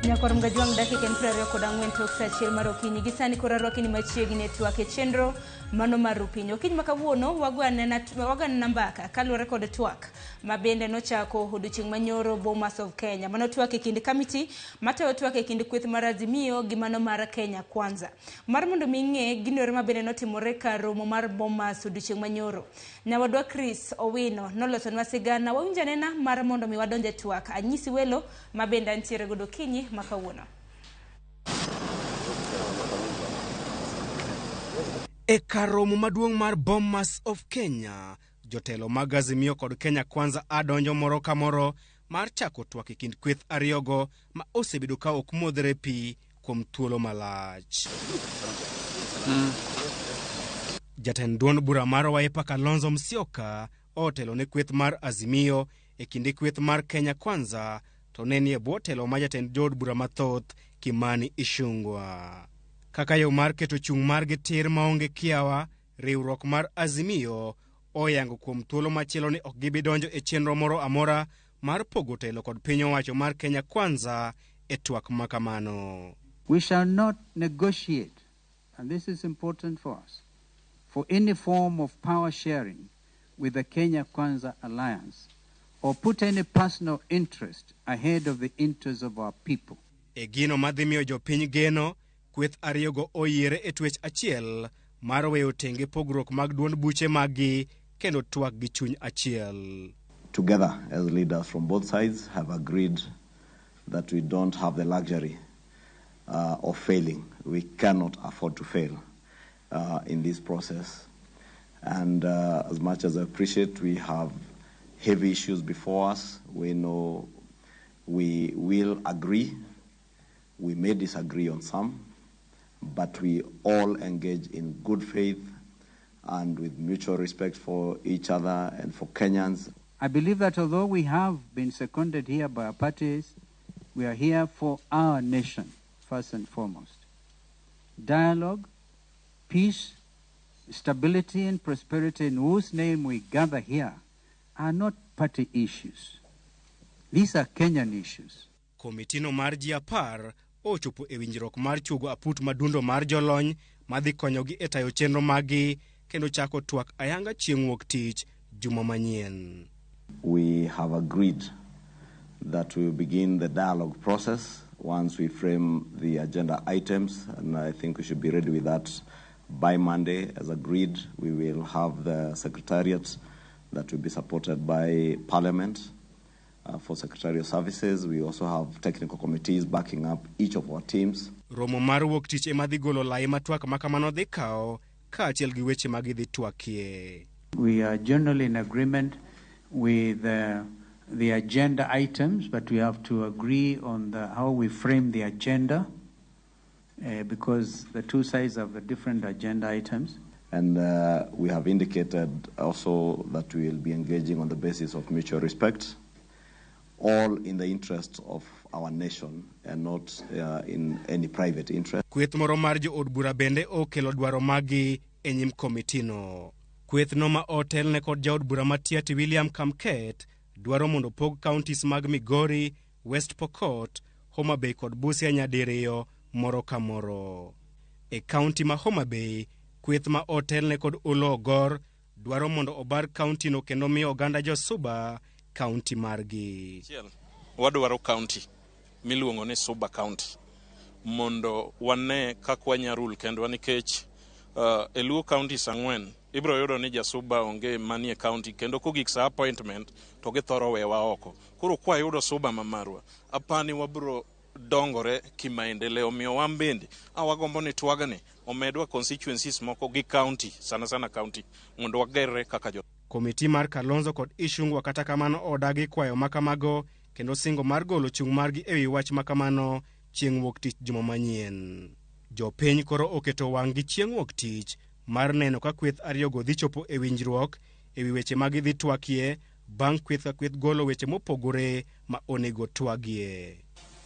Nyakwar Mgajwang' dakika en 24 tok saa achiel mar okinyi. Gi sani koro arwaki ni machiegni e twak e chenro mano mar Rupiny. Okinyi ma kawuono wago anena wago anena mbaka kaluwore kod twak ma bende nochako odiochieng' manyoro Bomas of Kenya. Mano twak e kind kamiti matayo twak e kind kweth mar Azimio gi mano mar Kenya Kwanza. Mar mondo mi ing'e gino ma bende notimore kar romo mar Bomas odiochieng' manyoro. Nyawadwa Chris Owino nolosonwa sigana wawinj anena mar mondo mi wadonj e twak. Anyisi welo ma bende antiere godo okinyi ma kawuono. E kar romo maduong' mar Bomas of Kenya, jotelo mag Azimio kod Kenya Kwanza adonjo moro ka moro mar chako twak e kind kweth ariyogo ma osebedo ka ok modhre pi kuom thuolo malach. Jatend duond bura mar Wiper Kalonzo Musyoka otelo ne kweth mar Azimio e kinde kweth mar Kenya Kwanza to ne ni e bwo telo ma jatend jood bura mathoth Kimani Ichung'wa. Kaka yo mar keto chung' margi tir maonge kiawa, riwruok mar Azimio oyango kuom thuolo machielo ni ok gibi donjo e chenro moro amora mar pogo telo kod piny owacho mar Kenya Kwanza e twak ma kamano. We shall not negotiate, and this is important for us, for any form of power sharing with the Kenya Kwanza Alliance or put any personal interest ahead of the interests of our people. E gino madhi miyo jopiny geno, kweth ariyogo oyiere e twech achiel mar weyo tenge pogruok mag duond buche maggi kendo twak gi chuny achiel. Together as leaders from both sides have agreed that we don't have the luxury of failing. We cannot afford to fail in this process. And as much as I appreciate we have heavy issues before us, we know we will agree. We may disagree on some, but we all engage in good faith and with mutual respect for each other and for Kenyans. I believe that although we have been seconded here by our parties, we are here for our nation, first and foremost. Dialogue, peace, stability, and prosperity in whose name we gather here are not party issues. These are Kenyan issues. Komitino mar ji 10 ochopo e winjruok mar chuogo aput madundo mar jolony madhi konyogi e tayo chenro maggi kendo chako twak ayanga chieng' wuok tich juma manyien. We have agreed that we will begin the dialogue process once we frame the agenda items, and I think we should be ready with that by Monday. As agreed, we will have the secretariat that will be supported by Parliament for secretarial services. We also have technical committees backing up each of our teams. Romo mar wuok tich ema dhi golo lai ma twak ma kamano dhi kawo kaachiel gi weche ma gidhi twakie. We are generally in agreement with the agenda items, but we have to agree on how we frame the agenda because the two sides have the different agenda items. And we have indicated also that we will be engaging on the basis of mutual respect, all in the interest of our nation and not in any private interest. Kweth moro mar jood bura bende okelo dwaro maggi e nyim komitino. Kwethno ma otelne kod jaod bura ma Tiaty William Kamket dwaro mondo pog counties mag Migori, West Pokot, Homa Bay kod Busia nyadiriyo moro ka moro. E kaunti ma Homa Bay, kweth ma otelne kod Olo Ogor dwaro mondo obar kaunti no kendo miyo oganda jo-Suba kaunti margi. Wadwaro kaunti miluongo ni Suba County mondo wane kaka wanya rule kendwa nikech e Luo counties 4 ibiro yudo ni jasuba onge manie county kendo kogik sa appointment to githoro wewa oko. Koro kwayudo Suba ma marwa, apani wabiro dongore kimaendeleo. Omiyo wan bende wagombo ni twagni omedwa constituencies moko gi county, sana sana county, mondo wagerre kaka jo. Komiti mar Kalonzo kod Ichung'wa kata kamano odagi kwayo makamago kendo singo mar golo chung' margi ewi wach makamano chieng' wuok tich juma manyien. Jopiny koro oketo wang'gi chieng' wuok tich mar neno ka kweth ariyogo dhi chopo e winjruok ewi weche ma gidhi twakie bang' kweth ka kweth golo weche mopogore ma onego twagie.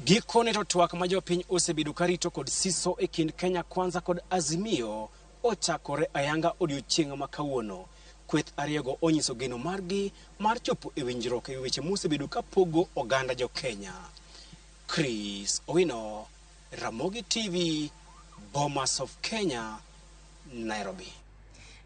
Gikone to twak ma jopiny osebedo karito kod siso e kind Kenya Kwanza kod Azimio ochakore ayanga odiochieng' ma kawuono. Kweth ariyogo onyiso geno margi mar chopo e winjruok e weche mosebedo ka pogo oganda jo Kenya. Chris Owino, Ramogi TV, Bomas of Kenya, Nairobi.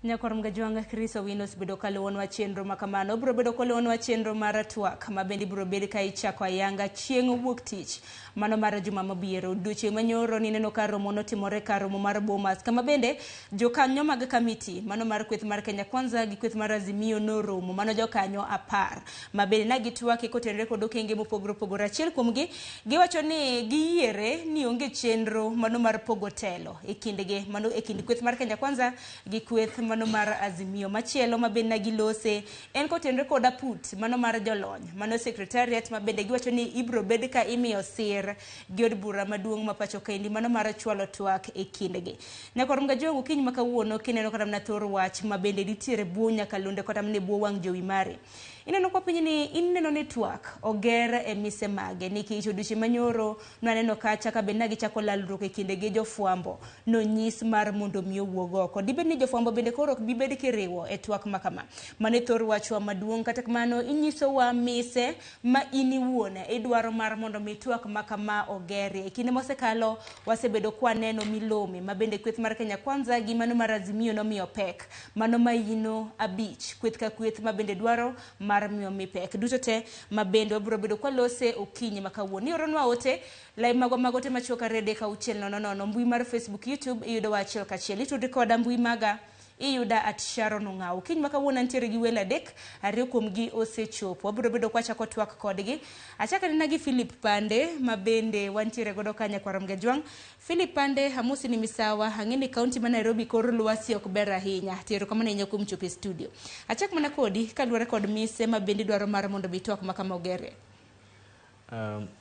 Nyakwar Mgajwang' Chris Owino osebedo kaluwonwa chenro ma kamano. Obiro bedo koluwonwa chenro mar twak ma bende ibiro bed ka ichako ayanga chieng' wuok tich mano mar juma mabiro. Odiochieng' manyoro nineno ka romo notimore kar romo mar Bomas kama bende jokanyo mag kamiti mano mar kweth mar Kenya Kwanza gi kweth mar Azimio noromo mano jokanyo 10 ma bende ne gitwake kotenore kod okenge mopogore opogore. Achiel kuomgi giwacho ni giyiere ni onge chenro mano mar pogo telo e kindgi mano e kind kweth mar Kenya Kwanza gi kweth mano mar Azimio. Machielo ma bende gilose en kotenore kod aput mano mar jolony mano secretariat ma bende giwacho ni ibiro bed ka imiyo sir gi od bura maduong' ma pacho kaendi mano mar chwalo twak e kindgi. Nyakwar Mgajwang' okinyi ma kawuono kineno kata mana thor wach ma bende nitiere bwo nyakalondo kata mana e bwo wang' jowi mari. Ineno kwa piny ni ineno ni twak oger e mise mage nikech odiochieng' manyoro nwaneno kacha ka bende gichako lalruok e kinde gi jofwambo nonyis mar mondo mi owuog oko. Dibed ni jofwambo bende koro ok bi bed kiriwo e twak ma kama. Mano e thor wachwa maduong' kata kamano inyisowa mise ma in iwuon idwaro mar mondo mi twak ma kama ogerie. E kinde mosekalo wasebedo kwaneno milome ma bende kweth mar Kenya Kwanza gi mano mar Azimio nomiyo pek mano maino 5 kweth ka kweth ma bende dwaro mar miyo mi pek duto te ma bende wabiro bedo kwalose okinyi ma kawuono. Ioronwa ote lai magwa mag ote machuok 2 3 6 0 0 mbui mar Facebook, YouTube iyudowa achiel kachiel. Itudri koda mbui maga iyuda at Sharon Ong'awo. Okinyi ma kawuono antiere gi welo 3, 2 kuomgi osechopo. Wabiro bedo kwachako twak kodgi. Achako anena gi Philip Pande ma bende wantiere godo ka nyakwar Mgajwang'. Philip Pande, amosi ni misawa, ang'e ni kaunti ma Nairobi kor lwasi ok ber ahinya. Tero kamano ahinya kuom chopo e studio. Achak mana kodi kaluwore kod mise ma bende dwaro mar mondo mi twak ma kama ogere.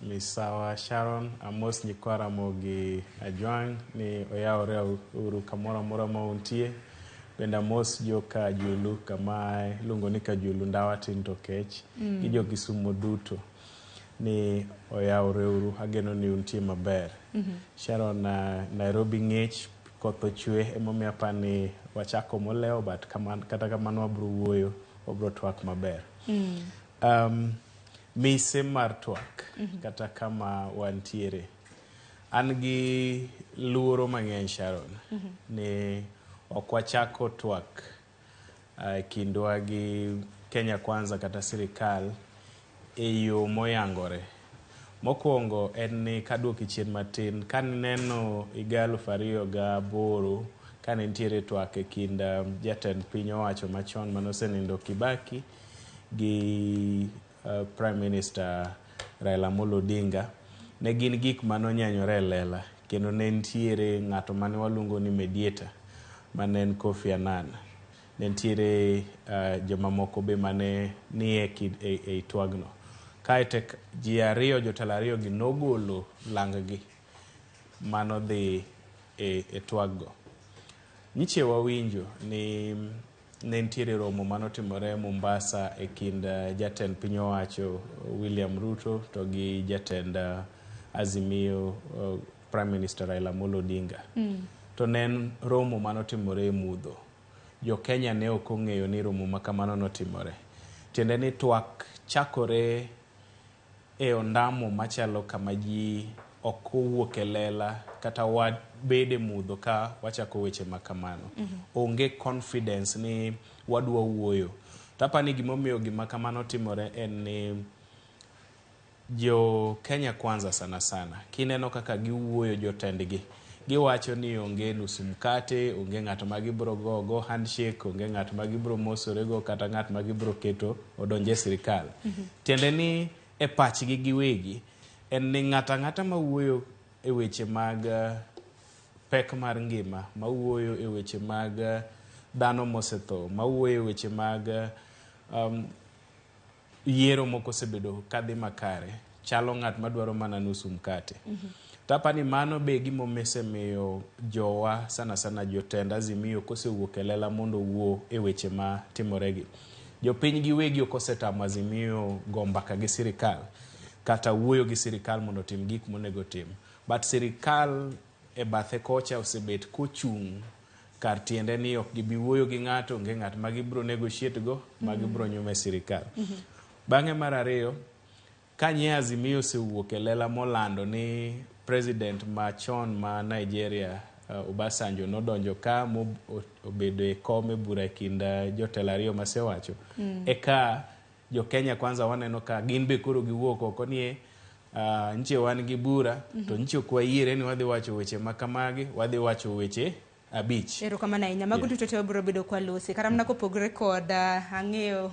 Misawa Sharon, amos nyikwa Ramogi Ajwang' ni oyawore uru kamoro amora ma untie. Bende amos joka Julu kama iluongo ni Kajulu ndawa tin to kech gi jo Kisumo duto ni oyawore uru, ageno ni untie maber. Sharon, Nairobi ng'ich, koth ochwe emomiyo apani wachako molewo but kata kamano wabiro wuoyo, wabiro twak maber. Mise mar twak kata kama wantiere an gi luoro mang'eny Sharon ni ok wachako twak kindwa gi Kenya Kwanza kata sirikal e yo moyangore. Mokwongo en ni kaduoki chien matin, kanineno higa 2008 kane nitiere twak e kind jatend piny owacho machon manosenindo Kibaki gi Prime Minister Raila Amolo Odinga, ne gin gik manonyanyore e lela kendo ne nitiere ng'ato mane waluongo ni mediator mane en Kofi Annan. Ne nitiere jomamoko be mane nie e twagno. Kaeto ji ariyo, jotelo ariyo gi nogolo lang-gi manodhi e twaggo. Nyiche wawinjo ni ne nitiere romo manotimore Mombasa e kind jatend piny owacho William Ruto to gi jatend Azimio Prime Minister Raila Amolo Odinga. To ne en romo manotimore e mudho. Jo Kenya ne ok ong'eyo ni romo ma kamano notimore. Tiende ni twak chakore e ondamo machalo kama ji ok owuok e lela kata wabede mudho ka wachako weche ma kamano. Onge confidence ni wadwa wuoyo. To apani gimomiyo gima kamano timore en ni jo Kenya Kwanza sana sana kineno kaka giwuoyo jotendgi, giwacho ni onge nusu mkate, onge ng'at ma gibiro go handshake, onge ng'at ma gibiro mosorego kata ng'at ma gibiro keto odonje e sirikal. Tiende ni e pachgi giwegi en ni ng'ato ang'ata mawuoyo e weche mag pek mar ngima, mawuoyo e weche mag dhano mosetho, mawuoyo e weche mag yiero moko osebedo kadhi makare, chalo ng'at madwaro mana nusu mkate. To apani mano be gimosemiyo jowa sana sana jotend Azimio kosewuok e lela mondo owuo e weche ma timoregi. Jopiny giwegi ok osetamo Azimio go mbaka gi sirikal kata wuoyo gi sirikal mondo otim gik monego tim. But sirikal e bathe kocha osebet kochung' kar tiende ni ok gibi wuoyo gi ng'ato, onge ng'at ma gibiro negotiate go, ma gibiro nyumo e sirikal. Bang'e mar ariyo, Kanye Azimio osewuok e lela molando ni president machon ma Nigeria Obasanjo nodonjo ka mobedo e kom e bura e kind jotelo ariyo masewacho. Eka jo Kenya Kwanza waneno ka gin be koro giwuok oko ni nche wan gi bura to nche ok wayiere ni wadhi wacho weche ma kamagi, wadhi wacho weche 5. Erokamano ahinya. Mago duto te wabiro bedo kwa losi. Kata mana kopogore kod ang'eyo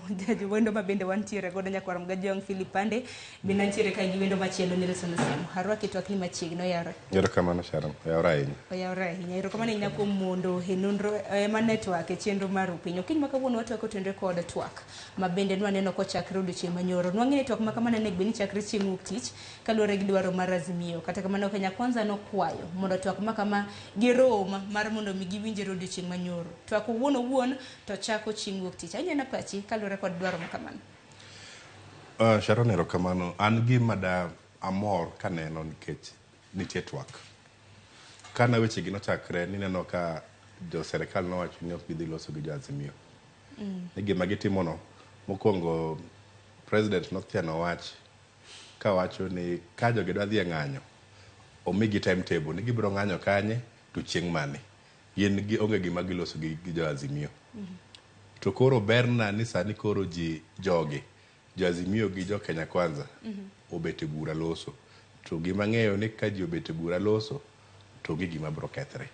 wendo ma bende wantiere godo nyakwar Mgajwang' Philip Pande, bende antiere ka gi wendo machielo Nelson Osiemo. Arwaki twak ni machiegni, oyawre. Erokamano Sharon, oyawre ahinya. Oyawre ahinya. Erokamano ahinya kuom mondo e nonro ma network e chenro mar Rupiny. Okinyi ma kawuono watwak otenre kod twak ma bende nwaneno kochakre odiochieng' manyoro. Nwang'e ni twak ma kamano onego bed ni chakre chieng' wuok tich kaluwore gi dwaro mar Azimio. Kata kamano Kenya Kwanza nokwayo mondo twak ma kama girom mar mondo mi giwinjre odiochieng' manyoro. Twak owuon owuon to chako chieng' wuok tich. Ahinya na pachi kaluwore kod dwaro ma kamano. Sharon, erokamano. An gima da amor kaneno nikech nitie twak. Kana weche gi nochakre nineno ka jo serikal nowacho ni ok gidhi loso gi jo Azimio. Ni gima gitimono, mokwongo president nothiano wach kawacho ni ka jogi dwa dhi e ng'anyo, omigi timetable ni gibiro ng'anyo kanye to chieng' mane. Gin gi onge gima giloso gi jo Azimio. To koro berna ni sani koro ji jogi, jo Azimio gi jo Kenya Kwanza obet e bura loso. To gima ang'eyo ni ka ji obet e bura loso, to onge gima biro kethre.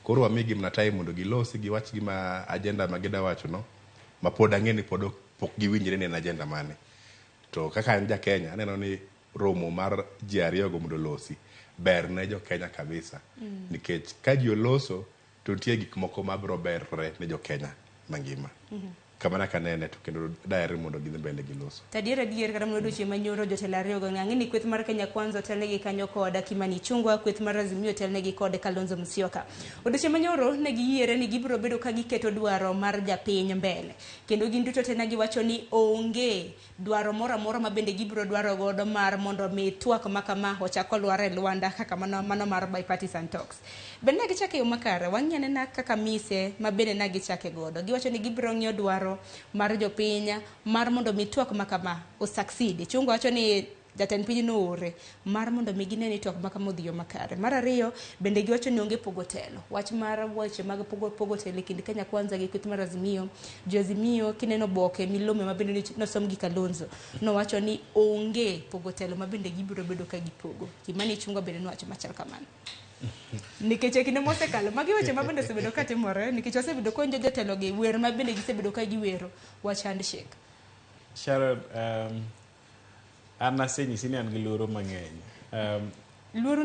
Koro wamigi mana time mondo gilosi giwach gima agenda ma gida wacho no, ma pod ang'e ni pod pok giwinjre ni en agenda mane. To kaka an ja Kenya, aneno ni romo mar ji ariyogo mondo olosi ber ne jo Kenya kabisa. Nikech ka ji oloso, to nitie gik moko mabiro berre ne jo Kenya mangima. Kamano kanene to kendo daher mondo gidhi mbele gi loso. To adier adier kata mana odiochieng' manyoro jotelo ariyo go ng'e ni kweth mar Kenya Kwanza otelnegi kanyo kod Kimani Ichung'wa, kweth mar Azimio otelnegi kod Kalonzo Musyoka. Odiochieng' manyoro ne giyiere ni gibiro bedo ka giketo dwaro mar japiny mbele. Kendo gin duto te ne giwacho ni onge dwaro moro amora ma bende gibiro dwaro godo mar mondo mi twak ma kama ochak olwar e lwanda kaka mano mar bipartisan talks. Bende ne gichako e yo makare, wang'i anena kaka mise ma bende ne gichake godo. Giwacho ni gibiro ng'iyo dwaro mar jopiny mar mondo mi twak ma kama o succeed. Ichung'wa wacho ni jatend piny noore mar mondo mi gine ni twak ma kama odhi yo makare. Mar ariyo, bende giwacho ni onge pogo telo. Wach mar weche mag pogo telo e kind Kenya Kwanza gi kweth mar Azimio. Jo Azimio kineno boke milome ma bende nosom gi Kalonzo, nowacho ni onge pogo telo ma bende gibiro bedo ka gipogo. Kimani Ichung'wa bende nowacho machal kamano. Nikech e kinde mosekalo, magi weche ma bende osebedo ka timore, nikech wasebedo ka winjo jotelo gi wer ma bende gisebedo ka giwero wach handshake. Sharon, an asenyisi ni an gi luoro mang'eny.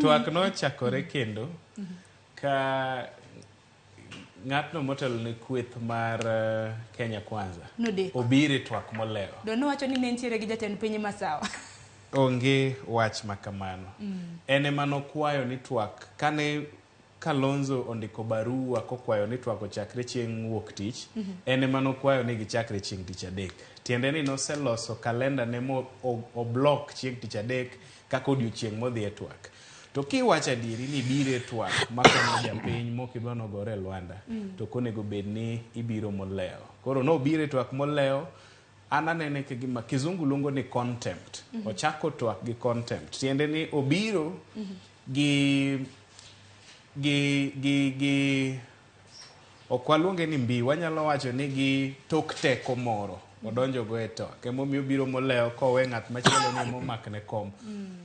Twak nochakore kendo ka ng'atno motelo ne kweth mar Kenya Kwanza obiro e twak molewo. Do nowacho ni ne nitiere gi jatend piny Masawa. Onge wach ma kamano. En ema nokwayo ni twak kane Kalonzo ondiko barua kokwayo ni twak ochakre chieng' wuok tich, en ema nokwayo ni gichakre chieng' tich adek. Tiende ni noseloso kalenda ne mo oblok chieng' tich adek kaka odiochieng' modhi e twak. To kiwacho adieri ni ibiro e twak makonyo japiny mok idwa nogore e lwanda, to ok onego bed ni ibiro molewo. Koro nobiro e twak molewo, an anene ka gima kizungu luongo ni contempt. Ochako twak gi contempt. Tiende ni obiro gi ok waluonge ni mbi, wanyalo wacho ni gi tok teko moro odonjo go e twak. Emomiyo obiro molewo kowe ng'at machielo ni momakne kom.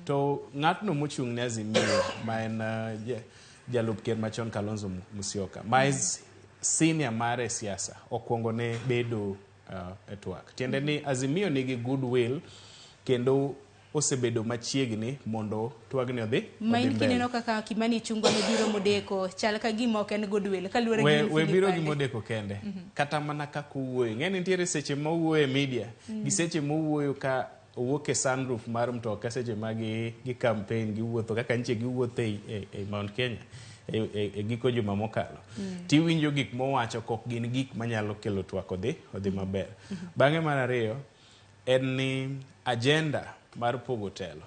To ng'atno mochung' ne Azimio ma en jalup ker machon Kalonzo Musyoka, ma senior mare e siasa, okwongo ne bedo e twak. Tiende ni Azimio nigi goodwill kendo osebedo machiegni mondo twagni odhi Ma in kineno kaka Kimani Ichung'wa ne biro modeko, chal ka gima ok en goodwill kaluwore gi we biro gi modeko kende. Kata mana kaka owuoyo. Ing'e ni nitiere seche ma owuoyo e media, gi seche ma owuoyo ka owuok e sunroof mar mtoka seche ma gi campaign giwuotho kaka nche giwuotho e Mount Kenya e giko juma mokalo. Tiwinjo gik mowacho kok gin gik manyalo kelo twak odhi maber. Bang'e mar ariyo en ni agenda mar pogo telo.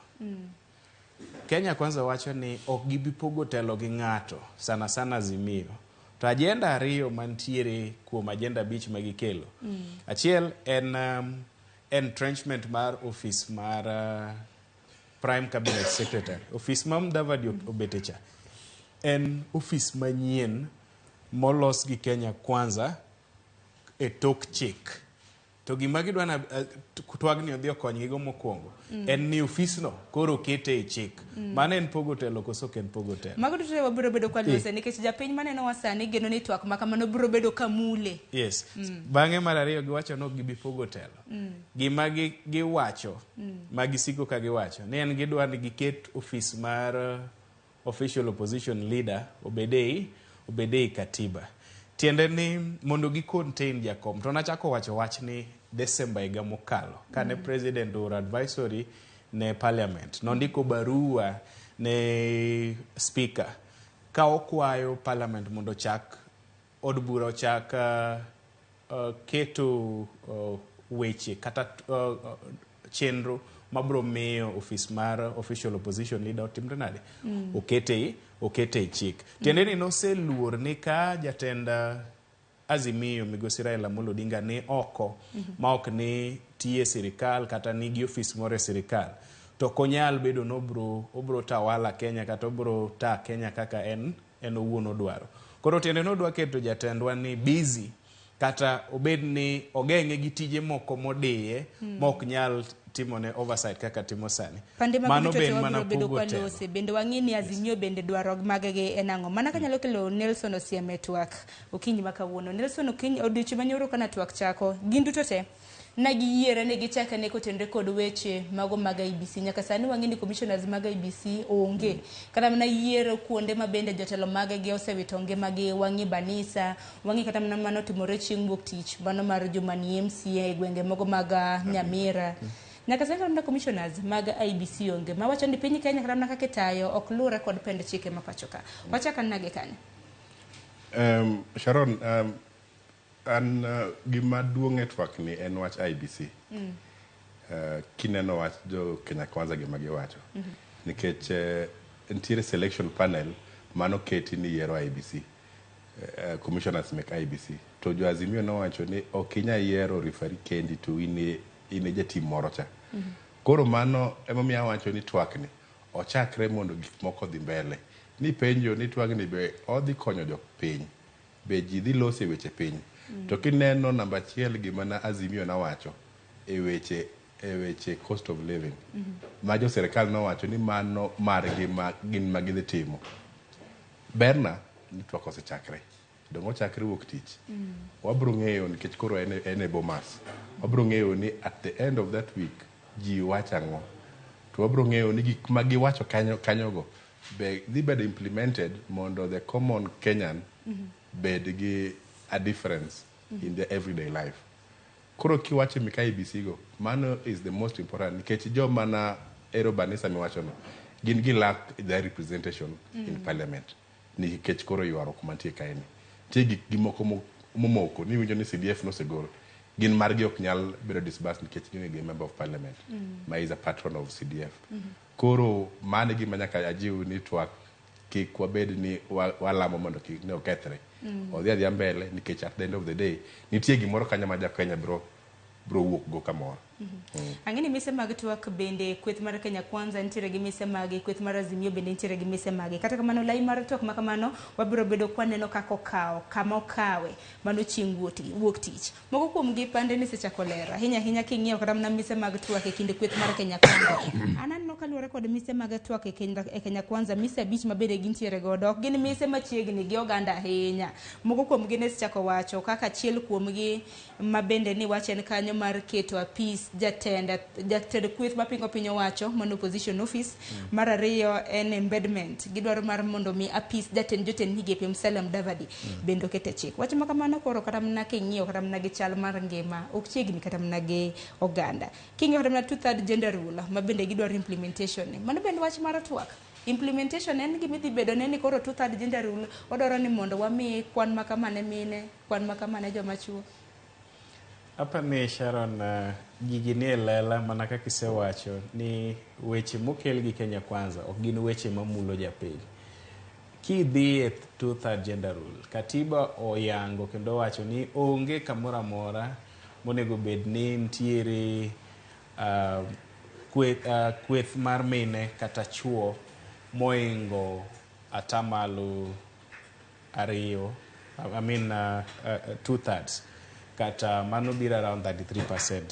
Kenya Kwanza wacho ni ok gibi pogo telo gi ng'ato, sana sana Azimio. To agenda ariyo mantiere kuom agenda 5 ma gikelo. Achiel en Entrenchment mar office mar Prime Cabinet Secretary. Office ma Mudavadi obete cha en office manyien molos gi Kenya Kwanza e tok chik. To gima gidwa na twagni odhi okonygigo mokwongo en ni ofisno koro okete e chik. Mano en pogo telo koso ok en pogo telo? Mago duto te wabiro bedo kwa lose nikech japiny manenowa sani geno ni twak ma kamano biro bedo kamule. Yes. Bang'e mar ariyo giwacho ni ok gibi pogo telo. Gima giwacho ma gisiko ka giwacho ni en gidwa ni giket ofis mar official opposition leader obed ei katiba. Tiende ni mondo gi contain jakom. To nachako wacho wach ni December higa mokalo kane president ooro advisory ne parliament. Nondiko barua ne speaker ka okwayo parliament mondo ochak od bura ochak keto weche kata chenro mabiro miyo ofis mar official opposition leader otimre nade, okete e chik. Tiende ni noseluor ni ka jatend Azimio migosi Raila Amolo Odinga ni oko ma ok ni tiye sirikal kata nigi ofis moro e sirikal, to ok onyal bedo ni obro tawala Kenya kata obro ta Kenya kaka en owuon odwaro. Koro tiende ni odwa keto jatendwa ni busy kata obed ni ogeng'e gi tije moko modiye ma ok nyal timone oversight kaka timo sani. Pande mag Mano duto be te en mana wabiro bedo pogo kwa telo. lose. Bende wang'i ni Azimio bende dwaro maggi en ang'o. Mana kanyalo kelo Nelson Osiemo e twak okinyi ma kawuono. Nelson, okinyi odiochieng' manyoro kana twak chako, gin duto te na giyiere ni gichake ne kotenre kod weche mago mag IEBC. Nyaka sani wang'e ni commissioners mag IEBC onge. Kata mana yiero kuonde ma bende jotelo maggi osewito ngimagi, wang'i Banisa, wang'i kata mana manotimore chieng' wuok tich, mano mar joma ni MCA e gwenge mogo mag Nyamira. Nyaka sani kata mana commissioners mag IEBC onge. Mawacho ni piny Kenya kata mana kaka itayo ok luwre kod pend chike ma pacho ka. Wachak anena gi kanyo. Sharon, an gima duong' e twak ni en wach IEBC. Kineno wach jo Kenya Kwanza gima giwacho. Nikech nitiere selection panel manoketi ni yiero IEBC. Commissioners mek IEBC. To jo Azimio nowacho ni ok inyal yiero referee kendi to in e jatim moro cha. Koro mano emomiyo awacho ni twak ni ochakre mondo gik moko odhi mbele. Ni penjo ni twagni be odhi konyo jopiny. Be ji dhi loso e weche piny. To kineno namba achiel gima na Azimio nowacho e weche cost of living. Ma jo sirikal nowacho ni mano margi ma gin ma gidhi timo. Berna ni twak osechakre. Dong' ochakre wuok tich. Wabro ng'eyo nikech koro en e Bomas. Wabro ng'eyo ni at the end of that week ji wacho ang'o. To wabro ng'eyo ni gik ma giwacho kanyo kanyogo be dhi bedo implemented mondo the common Kenyan bed gi a difference in their everyday life. Koro kiwacho mek IEBC go, mano is the most important nikech joma na ero Banisa miwachono, gin gi lack their representation in parliament nikech koro ywaruok mantie kae ni. Nitie gik gi moko momoko niwinjo ni CDF nosegol gin margi ok nyal bedo disbursed nikech gionge gi member of parliament ma is a patron of CDF. Koro mano e gima nyaka ajiw ni twak kik wabed ni walamo mondo kik ne okethre. Odhi adhiya mbele nikech at the end of the day nitie gimoro kanyo ma ja Kenya bro wuok go kamoro. Ang'e ni mise mag twak bende kweth mar Kenya Kwanza nitiere gi mise mage, kweth mar Azimio bende nitiere gi mise mage. Kata kamano lai mar twak ma kamano wabiro bedo kwaneno kaka okawo, kama okawe mano chieng' wuok tich. Moko kuom gi pande ni sechako lero ahinya ahinya king'iyo kata mana mise mag twak e kind kweth mar Kenya Kwanza. An aneno kaluwore kod mise mag twak e Kenya Kwanza, mise 5 ma bende gintiere godo ok gin mise machiegni gi oganda ahinya. Moko kuom gi ne sechako wacho kaka achiel kuom gi ma bende ni wach en kanyo mar keto apis jatend kweth mapingo piny owacho mano opposition office. Mar ariyo en embedment, gidwaro mar mondo mi apis jatend jotend migepe Musalia Mudavadi bende oket e chik. Wach ma kamano koro kata mana king'iyo kata mana gi chal mar ngima ok chiegni kata mana gi oganda. King'iyo kata mana two third gender rule ma bende gidwaro implementation ni, mano bende wach mar twak. Implementation en gima idhi bedo ne ni koro two third gender rule odwaro ni mondo wami kwan ma kama ne mine, kwan ma kama ne joma chuo. Apani Sharon, gigi nie lela mana kaka isewacho ni weche mokel gi Kenya Kwanza ok gin weche mamulo japiny. Kidhi e two third gender rule, katiba oyango kendo owacho ni onge kamoro amora Monego bed ni nitiere kweth mar mine kata chuo moingo atamalo 2, I mean 2/3, kata mano biro around 33%.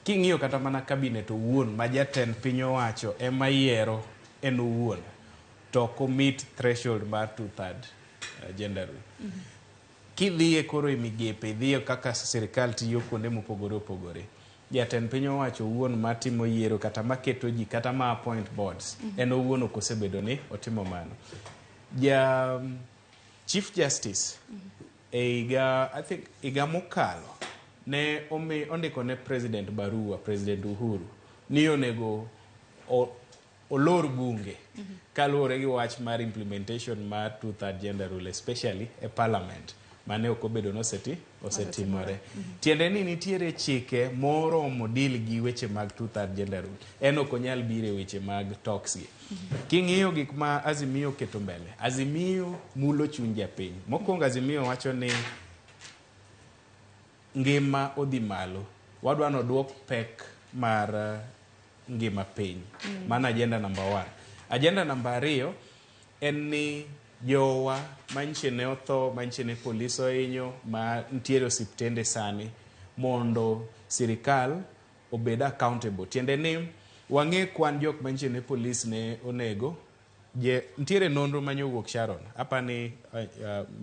King'iyo kata mana cabinet owuon ma jatend piny owacho ema yiero en owuon, to ok meet threshold mar 2/3 gender rule. Kidhiye koro e migepe, idhiye kaka sirikal tiyo kuonde mopogore opogore, jatend piny owacho owuon matimo yiero kata maketo ji kata ma appoint boards, en owuon ok osebedo ni otimo mano. Ja Chief Justice e higa, I think higa mokalo, ne omi ondiko ne President barua, President Uhuru, ni onego olor bunge kaluwore gi wach mar implementation mar 2/3 gender rule, especially e parliament, mane ok obedo nosetimore. Tiende ni nitiere chike moromo deal gi weche mag 2/3 gender rule, en ok onyal biro e weche mag talks gi. King'iyo gik ma Azimio oketo mbele, Azimio mulo chuny japiny. Mokwongo, Azimio wacho ni ngima odhi malo, wadwa noduok pek mar ngima piny. Mano agenda number one. Agenda namba 2 en ni jowa manyiche ne otho, manyiche ne polis ohinyo, ma nitiere osiptende sani, mondo sirikal obed accountable. Tiende ni wang'e kwan jok manyiche ne polis ne onego. Je, nitiere nonro manyowuok, Sharon, apani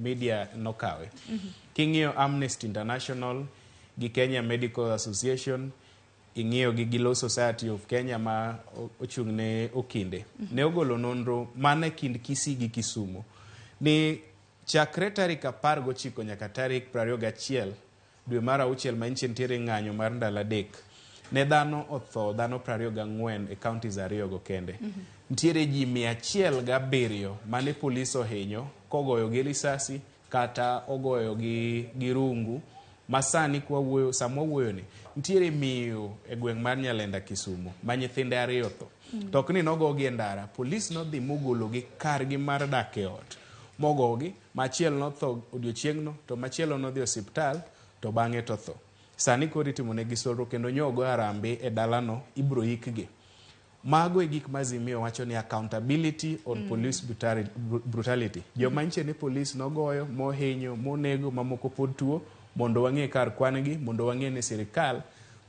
media nokawe. King'iyo Amnesty International gi Kenya Medical Association, ing'iyo gi Law Society of Kenya ma ochung' ne okinde, ne ogolo nonro mana e kind Kisii gi Kisumu ni chakre tarik 19 nyaka tarik 21 dwe mar auchiel, ma nyiche nitiere ng'anyo mar ndalo 3, ne dhano otho, dhano 24 e counties ariyogo kende. Nitiere ji 107 mane polis ohinyo kogoyo gi risasi kata ogoyo gi rungu. Ma sani kwawuoyo, sama wawuoyo ni, nitiere miyo e gweng' mar Nyalenda, Kisumu, ma nyithinde ariyo otho. To ok ni nogogi e ndara, polis nodhi mogologi kargi mar dak e ot mogogi. Machielo notho odiochieng'no, to machielo nodhi osiptal to bang'e to tho. Sani koro itimo negi solro kendo nyogo harambee e dalano, ibro ikgi. Mago e gik ma Azimio wacho ni accountability on police brutality. Joma nyiche ni polis nogoyo, mohinyo, monego, mamoko pod tuo, mondo wang'e kar kwan gi, mondo wang'e ni sirikal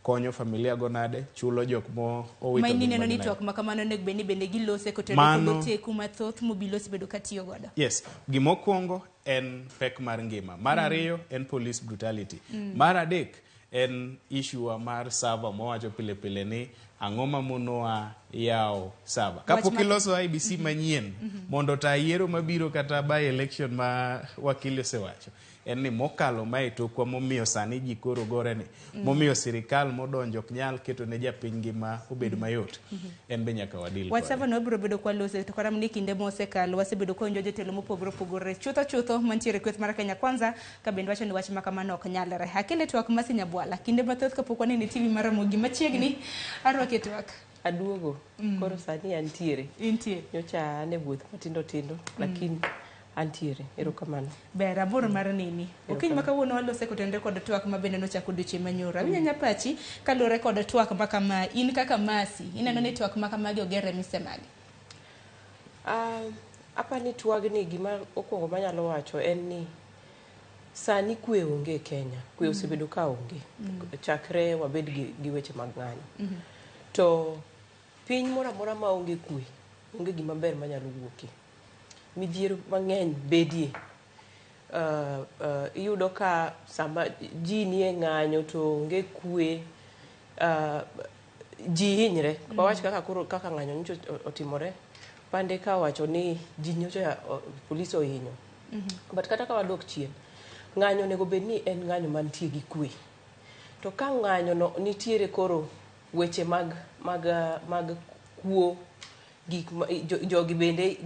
konyo familia go nade, chulo jok mo owito Ma ngimagi ineno ni nade. Twak ma kamano onego bed ni bende gilose kotenore kod oteku mathoth mobilo osebedo ka tiyo godo. Yes, gimokwongo en pek mar ngima. Mar ariyo en police brutality. Mar adek en issue mar server mowacho pile pile ni ang'o ma monowa yawo server. Kapok iloso IEBC manyien mondo ta yiero mabiro kata by election ma wakili osewacho, en ni mokalo mae tokwa momiyo sani ji koro gore ni momiyo sirikal modonjo ok nyal keto ne japiny ngima obed mayot, en be nyaka wadil Wach kode. server no wabiro bedo kwalose, to kata mana e kinde mosekalo wasebedo kwawinjo jotelo mopogore opogore chutho chutho mantiere e kweth mar Kenya Kwanza ka bende wacho ni wach ma kamano ok nyalre. Akele twak Masi Nyabwala, kinde mathoth kapok wanene e TV mar Ramogi machiegni, arwaki e twak. Aduogo. Koro sani antiere. Intie. Nyocha an e wuoth matindo tindo, lakini antiere. Erokamano. Ber, abor mar neni. Okinyi ma kawuono walose kotenore kod twak ma bende nochako odiochieng' manyoro. Awinjo anya pachi kaluwore kod twak ma kama, in kaka Masi, ineno ni twak ma kamagi oger e mise mage? Apa ni twagni, gima okwongo manyalo wacho en ni sani kwe onge e Kenya. Kwe osebedo ka onge chakre wabed gi weche mag ng'anyo. To piny moro amora ma onge kwe, onge gima ber manyalo wuokie. Midhiero mang'eny bedie. Iyudo ka sama ji nie ng'anyo to onge kwe, ji hinyre. Wawach kaka koro kaka ng'anyo nyocha otimore. Pande ka owacho ni ji nyocha polis ohinyo. But kata ka wadok chien, ng'anyo onego bed ni en ng'anyo mantie gi kwe. To ka ng'anyo no nitiere koro weche mag kuo, gik ma, jogi bende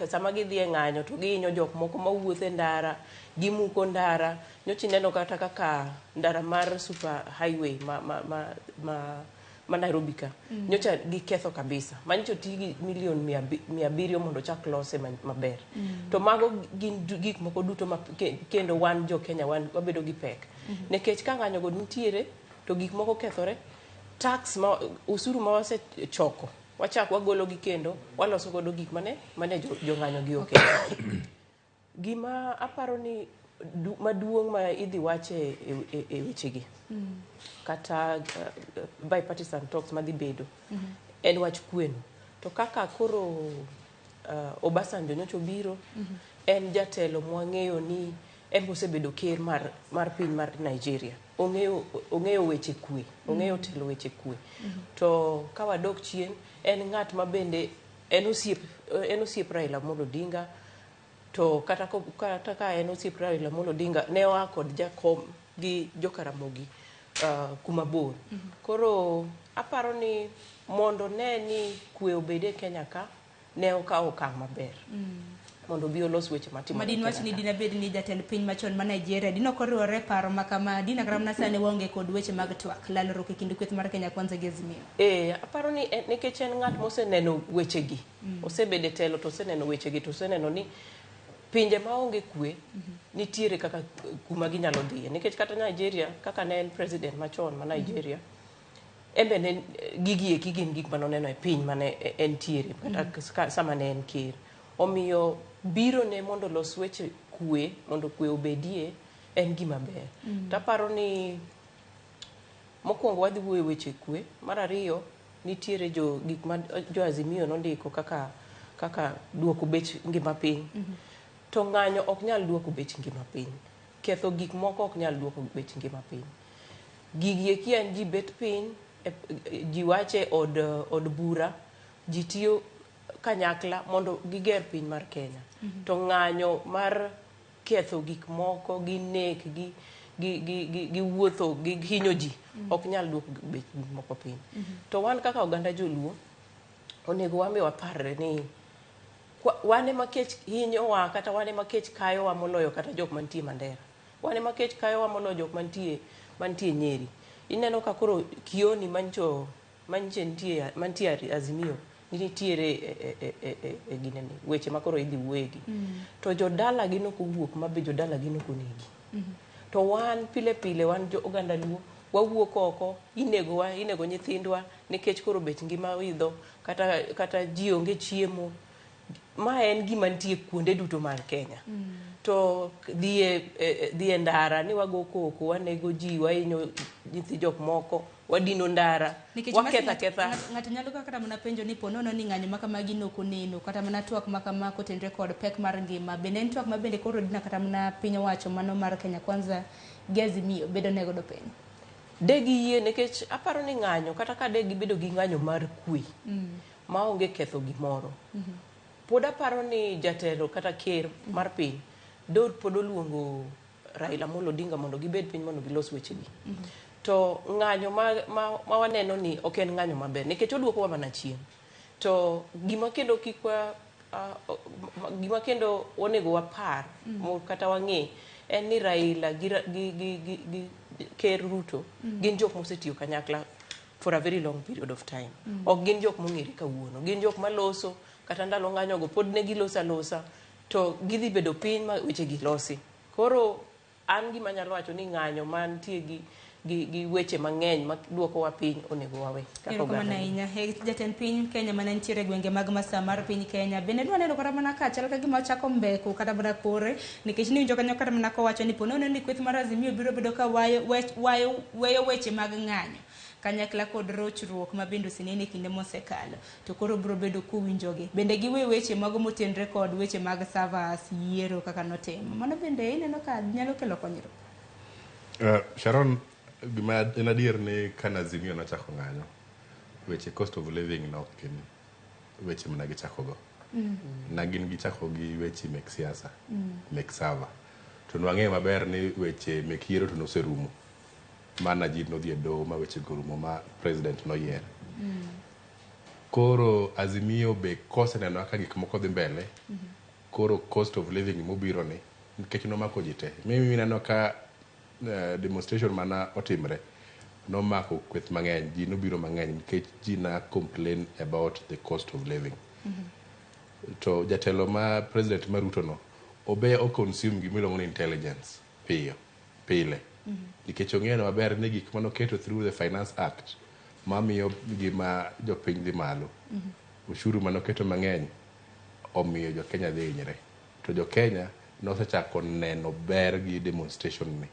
sama gidhi e ng'anyo to gihinyo jok moko mawuotho e ndara, gimuko ndara. Nyocha ineno kata kaka ndara mar super highway ma Nairobi ka. Nyocha giketho kabisa. Ma nyocha oti gi milion 700 mondo ochak lose maber. To mago gin gik moko duto ma kendo wan jo Kenya wan wabedo gi pek. Nikech ka ng'anyo go nitiere To gik moko kethore, tax ma usuru ma wasechoko wachak wagolo gi kendo waloso godo gik mane mane jong'anyo gi oketho. Gima aparo ni maduong' ma idhi wache e wechegi kata bipartisan talks madhi bedo en wach kweno. To kaka koro Obasanjo nyocha obiro, en jatelo mwang'eyo ni en osebedo ker mar piny mar Nigeria. Ong'eyo weche kwe, ong'eyo telo weche kwe. To ka wadok chien, en ng'at ma bende en osiep Raila Amolo Odinga. To kata ka en osiep Raila Amolo Odinga, ne oa kod jakom gi jokaramogi kuma bor. Koro aparo ni mondo ne ni kwe obed e Kenya ka, ne okawo okang' maber mondo obi olos weche matimore Madin e wach Kenya ni ka. Dina bed ni jatend piny machon ma Nigeria dino ok oriwore e paro ma kama, dina kata mana sani waonge kod weche mag twak lalruok e kind kweth mar Kenya Kwanza gi Azimio. Ee, aparo ni nikech en ng'at moseneno wechegi, osebedo e telo to oseneno wechegi, to oseneno ni pinje maonge kwe nitiere kaka kuma ginyalo dhiye. Nikech kata Nigeria, kaka ne en president machon ma Nigeria, en be ne gigi eki gin gik manoneno e piny mane entiere kata sama ne en ker. Omiyo biro ne mondo olos weche kwe, mondo kwe obedie, en gima ber. To aparo ni mokwongo wadhi wuoyo e weche kwe. Mar ariyo, nitiere jo gik ma jo Azimio nondiko kaka duoko bech ngima piny. To ng'anyo ok nyal duoko bech ngima piny, ketho gik moko ok nyal duoko bech ngima piny. Gigi eki en ji bet piny, ji wache od bura, ji tiyo kanyakla mondo giger piny mar Kenya. To ng'anyo mar ketho gik moko gi nek gi wuotho gi hinyo ji ok nyal duoko bech gik moko piny. To wan kaka oganda joluo onego wan be waparre ni wan ema kech hinyowa kata wan ema kech kayowa moloyo kata jok mantie Mandera. Wan ema kech kayowa moloyo jok mantie Nyeri. Ineno ka koro Kioni mancho manche nitie mantie Azimio nitiere e ginene weche ma koro idhi wuoyegi. To jodala gi nok owuok ma be jodala gi nok onegi. To wan pile pile wan jo oganda Luo wawuok oko, inegowa, inego nyithindwa nikech koro bech ngima oidho kata ji onge chiemo. Ma en gima nitie kuonde duto mar Kenya. To dhi e ndara ni wago koko, wanego ji, wahinyo nyithi jok moko, wadino ndara, Nikech waketho masi aketha. Ng'ato nyalo kata mana penjo ni ponono ni ng'anyo ma kamagi nok oneno kata mana twak ma kama kotenore kod pek mar ngima bende en twak ma bende koro dina kata mana piny owacho mano mar Kenya Kwanza gi Azimio bedo ne godo piny. De giyie, nikech aparo ni ng'anyo, kata ka de gibedo gi ng'anyo mar kwe maonge ketho gimoro, pod aparo ni jatelo kata ker mar piny do pod oluongo Raila Amolo Odinga mondo gibed piny mondo gilos wechegi. To ng'anyo ma waneno ni ok en ng'anyo maber nikech oduokowa mana chien. To gima kendo kik wa gima kendo onego wapar kata wang'e en ni Raila gi Ker Ruto gin jok mosetiyo kanyakla for a very long period of time. Ok gin jok mong'ere kawuono, gin jok maloso kata ndalo ng'anyogo pod ne giloso alosa, to gidhi bedo piny ma wechegi losi. Koro an gima anyalo wacho ni ng'anyo mantie gi weche mang'eny ma duokowa piny onego wawe kaka Erokamano oganda. ahinya. Jatend piny Kenya mane nitiere e gwenge mag Masawa mar piny Kenya bende nwaneno kata mana ka chal ka gima ochako mbeko kata mana kore, nikech niwinjo kanyo kata mana kowacho ni ponono ni kweth mar Azimio biro bedo ka wayo, wayo, weyo weche mag ng'anyo kanyakla kod rochruok ma bende osenene e kinde mosekalo, to koro biro bedo kowinjogi bende giwe weche mago motenre kod weche mag servers yiero kaka notimo. Mano bende ineno ka nyalo kelo konyruok? Sharon, gima en adier ni ka Azimio nochako ng'anyo, weche cost of living ne ok gin weche mana gichako go. Na gin gichako gi weche mek siasa, mek server. To nwang'eyo maber ni weche mek yiero to noserumo. Ma Najib nodhi e doho ma weche go orumo ma president noyier. Koro Azimio be koseneno kaka gik moko dhi mbele, koro cost of living mobiro ni nikech nomako ji te. Mimi ineno ka demonstration mana otimre nomako kweth mang'eny, ji nobiro mang'eny nikech ji na complain about the cost of living. To jatelo ma president ma Ruto no obe o consume gimiluongo ni intelligence piyo pile. Nikech ong'eyo maber ni gik manoketo through the Finance Act mamiyo ngima jopiny dhi malo. Ushuru manoketo mang'eny omiyo jo Kenya dhi hinyre. To jo Kenya nosechako neno ber gi demonstration ni.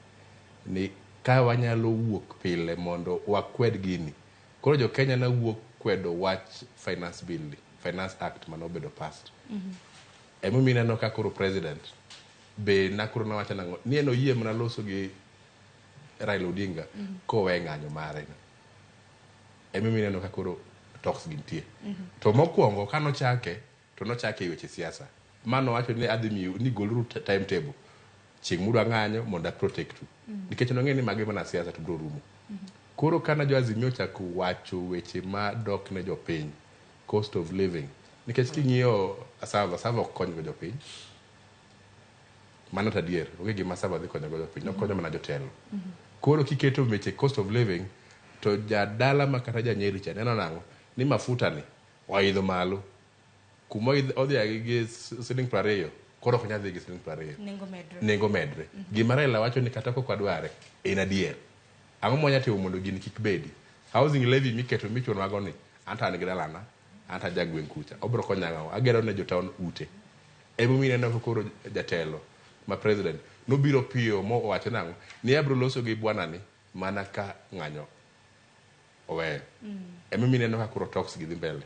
Ni ka wanyalo wuok pile mondo wakwed gini. Koro jo Kenya ne wuok kwedo wach finance bill ni, Finance Act manobedo passed. Emomiyo ineno ka koro president be nakoro nowacho nang'o ni en oyie mana loso gi Raila Odinga kowe ng'anyo mare no. Emomiyo ineno ka koro talks gi nitie. To mokwongo kanochake to nochake e weche siasa. Ma nowacho ni adhi miyo ni goluru timetable chieng' mudwa ng'anyo mondo a protect u. Nikech nong'e ni magi mana siasa to biro rumo. Koro kana jo Azimio ochako wacho weche ma dok ne jopiny, cost of living. Nikech king'iyo Asava, Asava ok kony go jopiny. Mano to adier, onge gima Asava dhi konyo go jopiny, okonyo mana jotelo. Koro kiketo weche cost of living, to jadala ma kata janyeri cha neno nang'o? Ni mafuta ni oidho malo. Kuma odhi gi siling 20, koro ok nyal dhi gi siling 20. Nengo medre. Nengo medre. Gima Raila wacho ni kata kok wadware, en adier. Ang'o mwanya timo mondo gini kik bedi? Housing levy miketo michulowago ni, anto an gi dalana, anto an jagweng' kucha. Obro konya ang'o? Agero ne jo town ute. Emomiyo ineno ka koro jatelo ma president nobiro piyo mowacho nang'o? Ni abro loso gi bwana ni mana ka ng'anyo oweyo. Emomiyo ineno ka koro talks gi dhi mbele.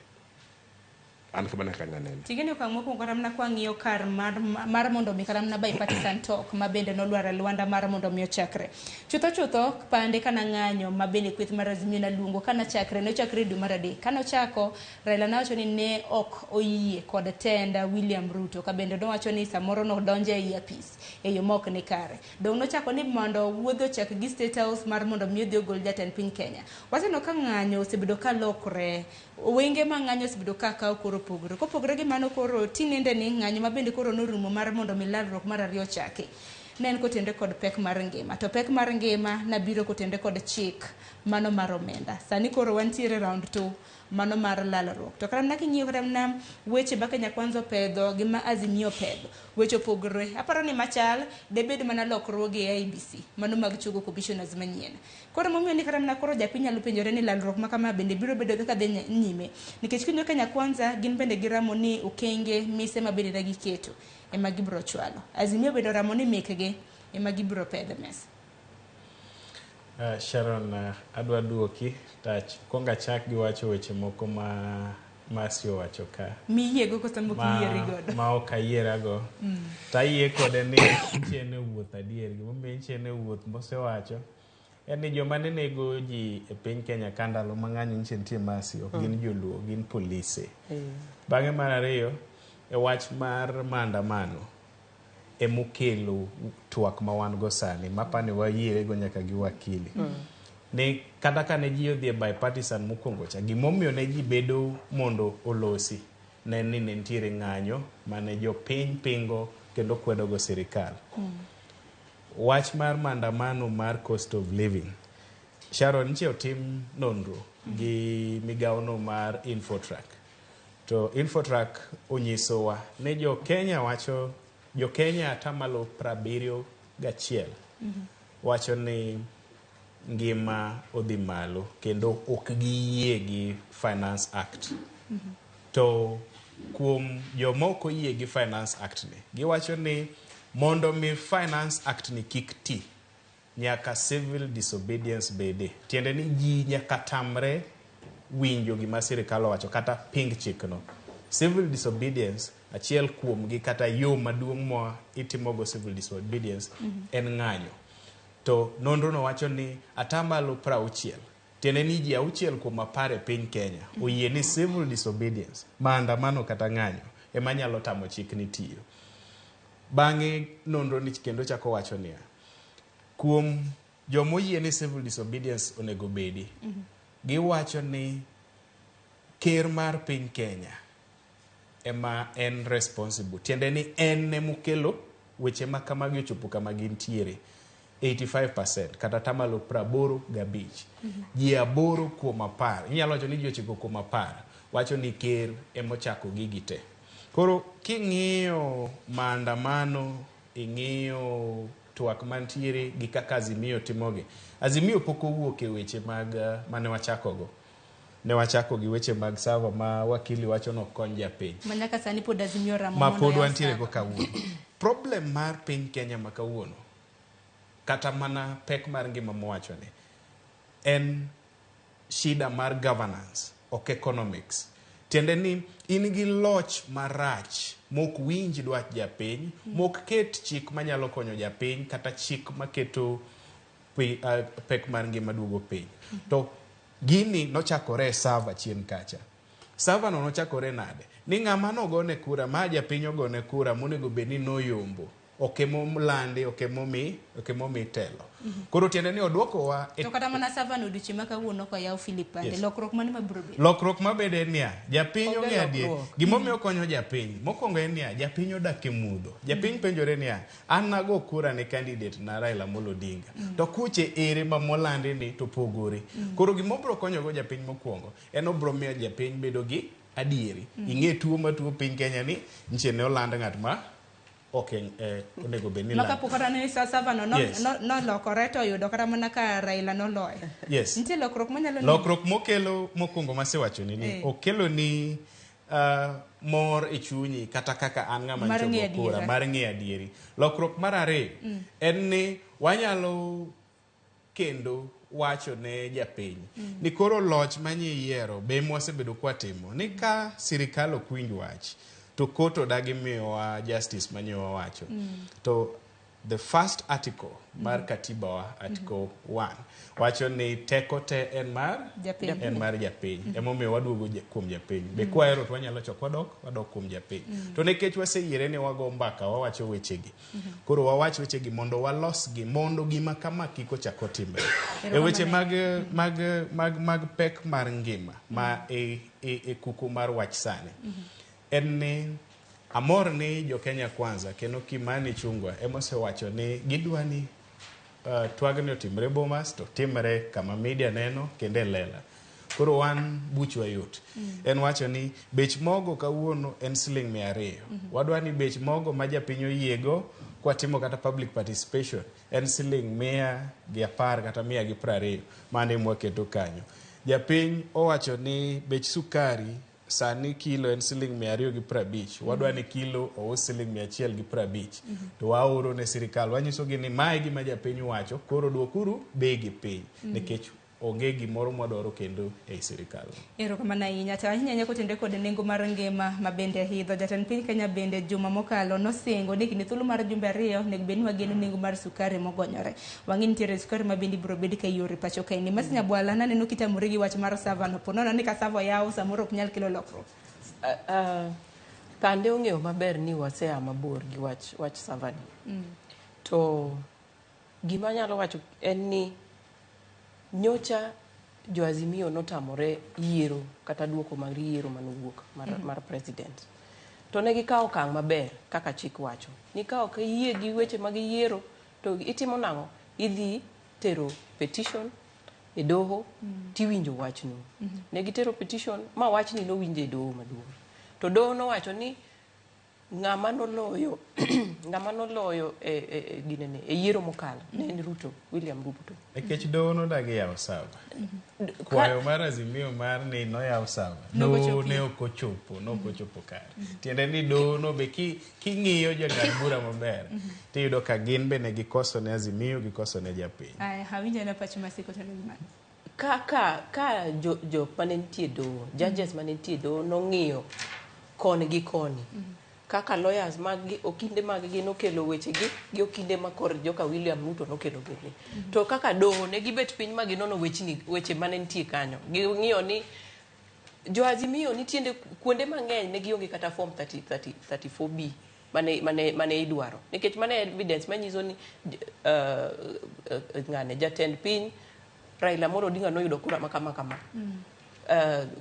An kamano e kaka anene. Tigeni okang' mokwongo kata mana kwang'iyo kar mar mondo mi kata mana bipartisan talk ma bende nolwar e lwanda mar mondo mi ochakre. Chutho chutho pande kana ng'anyo ma bende kweth mar Azimio naluongo kana chakre nochakre e dwe mar adek. Kano chako Raila nowacho ni ne ok oyie kod tenda William Ruto ka bende nowacho ni samoro nodonjo ei apis e yo ma ok ni kare. Dong' nochako ni mondo wuodhe ochak gi State House mar mondo mi odhi ogol jatend piny Kenya. Waseneno ka ng'anyo osebedo ka lokre. Wenge ma ng'anyo osebedo ka kawo koro opogore. Kopogore gi mano koro tinende ni ng'anyo ma bende koro norumo mar mondo mi lalruok mar ariyo ochaki. Ne en kotenre kod pek mar ngima. To pek mar ngima nabiro kotenre kod chik mano mar omenda. Sani koro wantiere round 2 mano mar lalruok. To kata mana king'iyo kata mana weche ma Kenya Kwanza opedho gi ma Azimio opedho, weche opogore. Aparo ni machal debed mana lokruoge e IEBC, mano mag chogo commissioners manyien. Koro momiyo ni kata mana koro japiny nyalo penjore ni lalruok ma kama bende biro bedo kaka dhi nyime. Nikech king'iyo Kenya Kwanza gin bende giramo ni okenge mise ma bende ne giketo ema gibiro chwalo. Azimio bende oramo ni mekgi ema gibiro pedho e mesa. Sharon, adwa duoki tach. Kuongo achak gi wacho weche moko ma Mercy owacho ka. Miyiego koso mok iyieri godo? Ma ok ayierago. To ayie kode ni chien e wuoth adier. Gimomiyo chien e wuoth mosewacho en ni joma ne nego ji e piny Kenya ka ndalo ma ng'anyo nyiche nitie Mercy ok gin joluo, gin polise. Bang'e mar ariyo, e wach mar maandamano emokelo twak ma wan go sani mapani wayierego nyaka gi wakili. Ni kata ka ne ji odhi e bipartisan mokwongo cha, gimomiyo ne ji bedo mondo olosi ne ni ne nitiere ng'anyo mane jopiny pingo kendo kwedo go sirikal. Wach mar maandamano mar cost of living. Sharon, nche otim nonro gi migawono mar Infotrack. To Infotrack onyisowa ni jo Kenya wacho, jo Kenya atamalo 71 wacho ni ngima odhi malo kendo ok giyie gi Finance Act. To kuom joma ok oyie gi Finance Act ni, giwacho ni mondo mi Finance Act ni kik ti, nyaka civil disobedience bede. Tiende ni ji nyaka tamre winjo gima sirikal owacho kata ping chikno. Civil disobedience achiel kuomgi kata yo maduong' ma itimogo civil disobedience en ng'anyo. To nonro no wacho ni atamalo 60, tiende ni ji 6 kuom 10 e piny Kenya oyie ni civil disobedience, maandamano kata ng'anyo, ema nyalo tamo chik ni tiyo. Bang'e nonro ni kendo chako wacho niya, kuom joma oyie ni civil disobedience onego bedi, giwacho ni ker mar piny Kenya ema en responsible. Tiende ni en emokelo weche ma kamagi ochopo kama gintiere. 85% kata atamalo 85. Ji 8 kuom 10, inyalo wacho ni ji 9 kuom 10 wacho ni ker emochako gigi te. Koro king'iyo maandamano, ing'iyo twak mantiere gi kaka Azimio timogi. Azimio pok owuok e weche mag mane wachakogo. Ne wachako gi weche mag server ma wakili wacho ni ok kony japiny. Ma nyaka sani pod Azimio ramo ma mondo pod oyaw wantiere go server. kawuono. Problem mar piny Kenya ma kawuono, kata mana pek mar ngima mowachoni, en shida mar governance, ok economics. Tiende ni in gi loch marach mok winj dwach japiny, mok ket chik manyalo konyo japiny kata chik maketo pek mar ngima duogo piny. To gini nochakore e server chien kacha. Server no nochakore nade? Ni ng'ama nogone kura, ma japiny ogone kura monego bed ni noyombo, ok emolandi, ok emomi telo. Koro tiende ni oduokowa To kata mana server no odiochieng' ma kawuono koyaw Philip Pande, Yes. lokruok mane mabiro bedo? Lokruok mabedo en niya, japiny Onge ong'eyo adier. lokruok. Gimomiyo okonyo japiny, mokwongo en niya, japiny odak e mudho. Japiny penjore niya, an nago kura ne candidate na Raila Amolo Odinga. To kuche ere ma molandi ni to pogore. Koro gima obiro konyogo japiny mokwongo, en obiro miyo japiny bedo gi adieri. Ing'e tuo matuo piny Kenya ni, nche ne oland ng'at ma ok onego bed ni Ma lando. kapok kata ni server no Yes. nolokore to oyudo kata mana ka Raila noloyo. Yes. Nitie lokruok manyalo Lokruok mokelo mokwongo masewachoni ni okelo ni mor e chunyi kata kaka an ng'ama Mar nchogo ng'eyo kura adiera. mar ng'eyo adieri. Lokruok mar ariyo en ni wanyalo kendo wacho ne japiny ni koro loch manye yiero be mwasebedo kwatimo ni ka sirikal ok winj wach to court odagi miyowa justice manye wawacho. To the first article mar katiba wa, article 1 wacho ni teko te en mar Japiny. en mar japiny. Emomiyo waduogo kuom japiny. Be kwahero to wanyalo chok wadok kuom japiny. To nikech waseyiere ni wago mbaka wawacho wechegi. Koro wawach wechegi mondo walosgi mondo gima kama kik ochak otimre. E weche mag pek mar ngima ma e kuku mar wach sani. En ni amor ni jo Kenya Kwanza kendo Kimani Ichung'wa emosewacho ni gidwa ni twagni otimre Bomas to timre kama media neno kendo e lela. Koro wan buchwa yot. En wacho ni bech mogo kawuono en siling 200. Wadwa ni bech mogo ma japiny oyiego kwatimo kata public participation en siling 110 kata 120 mano ema waketo kanyo. Japiny owacho ni bech sukari sani kilo en siling 250. Wadwa ni kilo ous siling 150. To waoro ne sirikal wanyisogi ni mae gima japiny wacho koro duokuru bei gi piny nikech onge gimoro mwadwaro kendo ei sirikal. Erokamano ahinya. To ahinya ahinya kotenore kod nengo mar ngima ma bende idho. Jatend piny Kenya bende juma mokalo nosingo ni kinde thuolo mar jumbe 2 onego bed ni wageno nengo mar sukari mogonyore. Wang'e nitiere sukari ma bende ibiro bed ka ioro e pacho kaendi. Mercy Nyabwala naneno kitamori gi wach mar server no. Po nono ni ka server oyaw samoro ok nyal kelo lokruok. Kande ong'eyo maber ni wasea mabor gi wach server ni. To gima anyalo wacho en ni nyocha jo Azimio notamore yiero kata duoko mag yiero manowuok mar president. To ne gikawo okang' maber kaka chik wacho. Ni ka ok iyie gi weche mag yiero to itimo nang'o? Idhi tero petition e doho tiwinjo wachno. Ne gitero petition ma wachni nowinjo e doho maduong'. To doho nowacho ni ng'ama noloyo ng'ama noloyo e ginene e yiero mokalo ne en Ruto, William Ruto. Nikech doho nodagi yawo server. Kwayo mar Azimio mar ni noyaw server. Nok Doho ochopo. ne ok ochopo, nok ochopo kare. Tiende ni doho no be king'iyo jong'ad bura maber, tiyudo ka gin be ne gikoso ne Azimio, gikoso ne japiny. Aya, awinjo na pacho masiko to ni mano. Ka jo mane nitie doho, judges mane nitie doho nong'iyo koni gi koni. Kaka lawyers mag gi, okinde mag gi nokelo wechegi gi okinde ma kor joka William Ruto nokelo wechegi. To kaka doho ne gibet piny ma ginono weche mane nitie kanyo. Ging'iyo ni jo Azimio nitie kuonde mang'eny ne gionge kata form 34B mane idwaro. Nikech mane evidence manyiso ni ng'ane jatend piny Raila Amolo Odinga noyudo kura ma kama kama.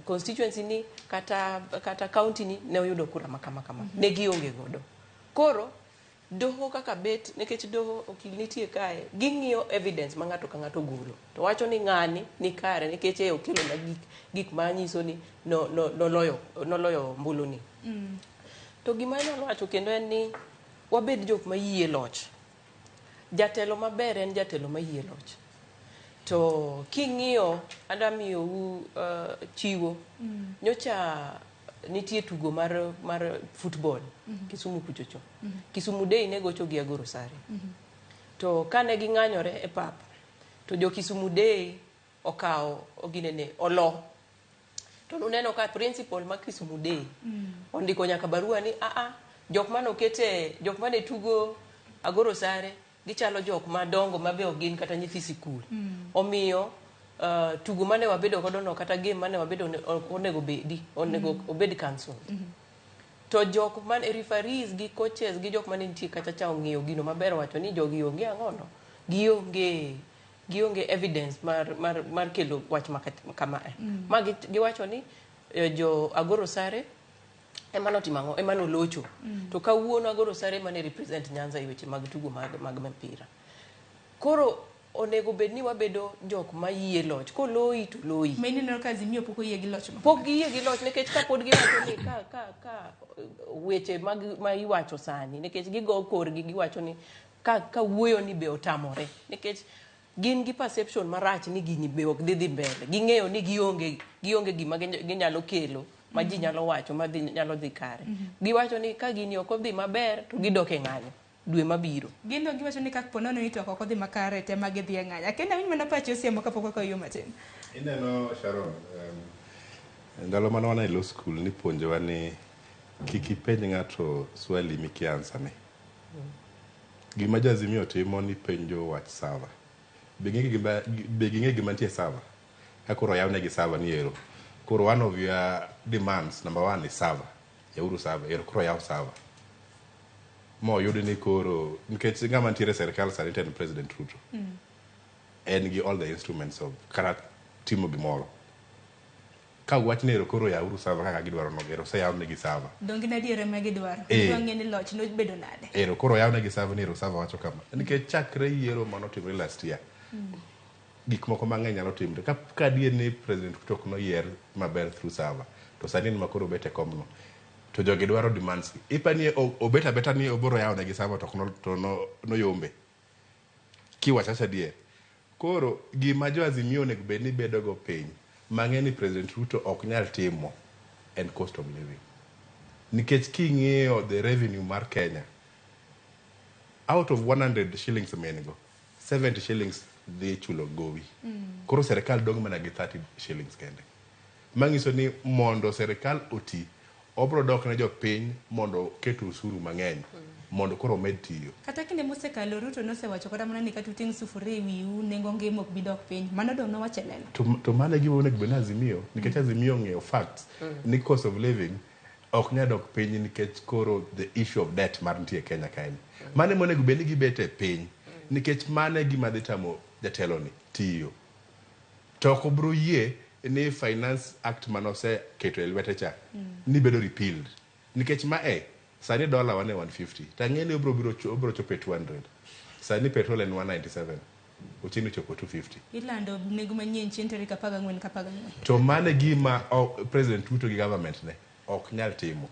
Constituency ni kata county ni ne oyudo kura ma kama kama. Ne gionge godo. Koro doho kaka bet, nikech doho okil nitie kae, ging'iyo evidence ma ng'ato ka ng'ato golo. To wacho ni ng'ani ni kare nikech e okelo na gik ma nyiso ni noloyo ombulu ni. To gima anyalo wacho kendo en ni wabed jok ma yie loch. Jatelo maber en jatelo mayie loch. To king'iyo adwa miyou chiwo. Nyocha nitie tugo mar football Kisumu kuchocho. Kisumu Day ne gocho gi Agoro Sare. To kane ging'anyore e pap, to jo Kisumu Day okawo ginene olo. To nuneno ka principal ma Kisumu Day ondiko nyaka barua ni a jok mane okete jok mane tugo Agoro Sare gichalo jok madongo ma be ok gin kata nyithi sikul. Omiyo tugo mane wabedo godo no kata game mane wabedo ok onego bedi onego obed cancelled. To jok man referees gi coaches gi jok mane nitie kacha cha ong'iyo gino maber owacho ni jogi onge ang'ono gionge evidence mar kelo wach kama. Ma giwacho ni jo Agoro Sare ema notimo ang'o ema nolocho. To kawuono Agoro Sare ema ne represent Nyanza e weche mag tugo mag mpira. Koro onego bed ni wabedo jok mayie loch. Koloyi to loyi. Ma ineno ka Azimio pok oyie gi loch ma. Pok giyie gi loch nikech kapod giwacho ni ka weche mag ma iwacho sani nikech gigo korgi giwacho ni ka wuoyo ni be otamore nikech gin gi perception marach ni gini be ok dhi mbele. Ging'eyo ni gionge gima ginyalo kelo ma ji nyalo wacho ma nyalo dhi kare. Giwacho ni ka gini ok odhi maber to gidok e ng'anyo dwe mabiro. Gin to giwacho ni ka po nono ni twak ok odhi makare te ma gidhi e ng'anyo. Akenda winj mana pachi Osiemo kapok wakawo yo matin. Ineno Sharon, ndalo mane wan e law school nipuonjowa ni kik ipenj ng'ato swali mikia answer ne. Gima jo Azimio timo ni penjo wach server. Be ging'e gima nitie e server? Ka koro oyawnegi server ni ero. Koro one of your demands, number one is server. Yauru server, ero koro oyaw server. Moyud ni koro, nikech ng'ama nitiere e sirkal sani to en President Ruto. En gi all the instruments of kata timo gimoro. Ka wach ni ero koro yauru server kaka gidwaro no, ero oseyawnegi server. Donge en adiera ma gidwaro. Gidwa ng'e ni loch nobedo nade. Ero koro oyawnegi server ni ero server wacho kama. Nikech chakre yiero manotimre last year, gik moko mang'eny nyalo timre. Ka adier ni President Ruto ok noyier maber through server, to sani en ma koro obet e komno. To jogi dwaro demands. Ipa ni obet abeta ni oboro yawnegi server to ok to noyombe. Kiwacho acha adier. Koro gima jo Azimio onego bed ni bedo go piny, mang'e ni President Ruto ok nyal timo en cost of living. Nikech king'iyo the revenue mar Kenya, out of 100 shillings ma en go, 70 shillings dhi chulo gowi. Koro serikal dong' mana gi 30 shillings kende. Manyiso ni mondo serikal oti, obro dok ne jopiny mondo oket usuru mang'eny mondo koro omed tiyo. Kata kinde mosekalo Ruto nosewacho kata mana ni kata uting' sufuria e wiu nengo ngima ok bi dok piny. Mano dong' nowacho e lela. To mano e gima onego bed ni Azimio, nikech Azimio ong'eyo facts ni cost of living ok nyal dok piny nikech koro the issue of debt mar nitie Kenya kaeni. Mano ema onego bed ni gibet e piny nikech mano e gima dhi tamo jatelo ni tiyo. To ok obro yie ni Finance Act manoseketo e lwete cha ni bedo repealed. Nikech ma e sani dollar wan e 150 to ang'e ni obro biro obro chopo e 200. Sani petrol en 197. Ochiegni chopo 250. Ilando nengo manyien chieng' tarik 14 ka 14. To mano e gima President Ruto gi government ne ok nyal timo.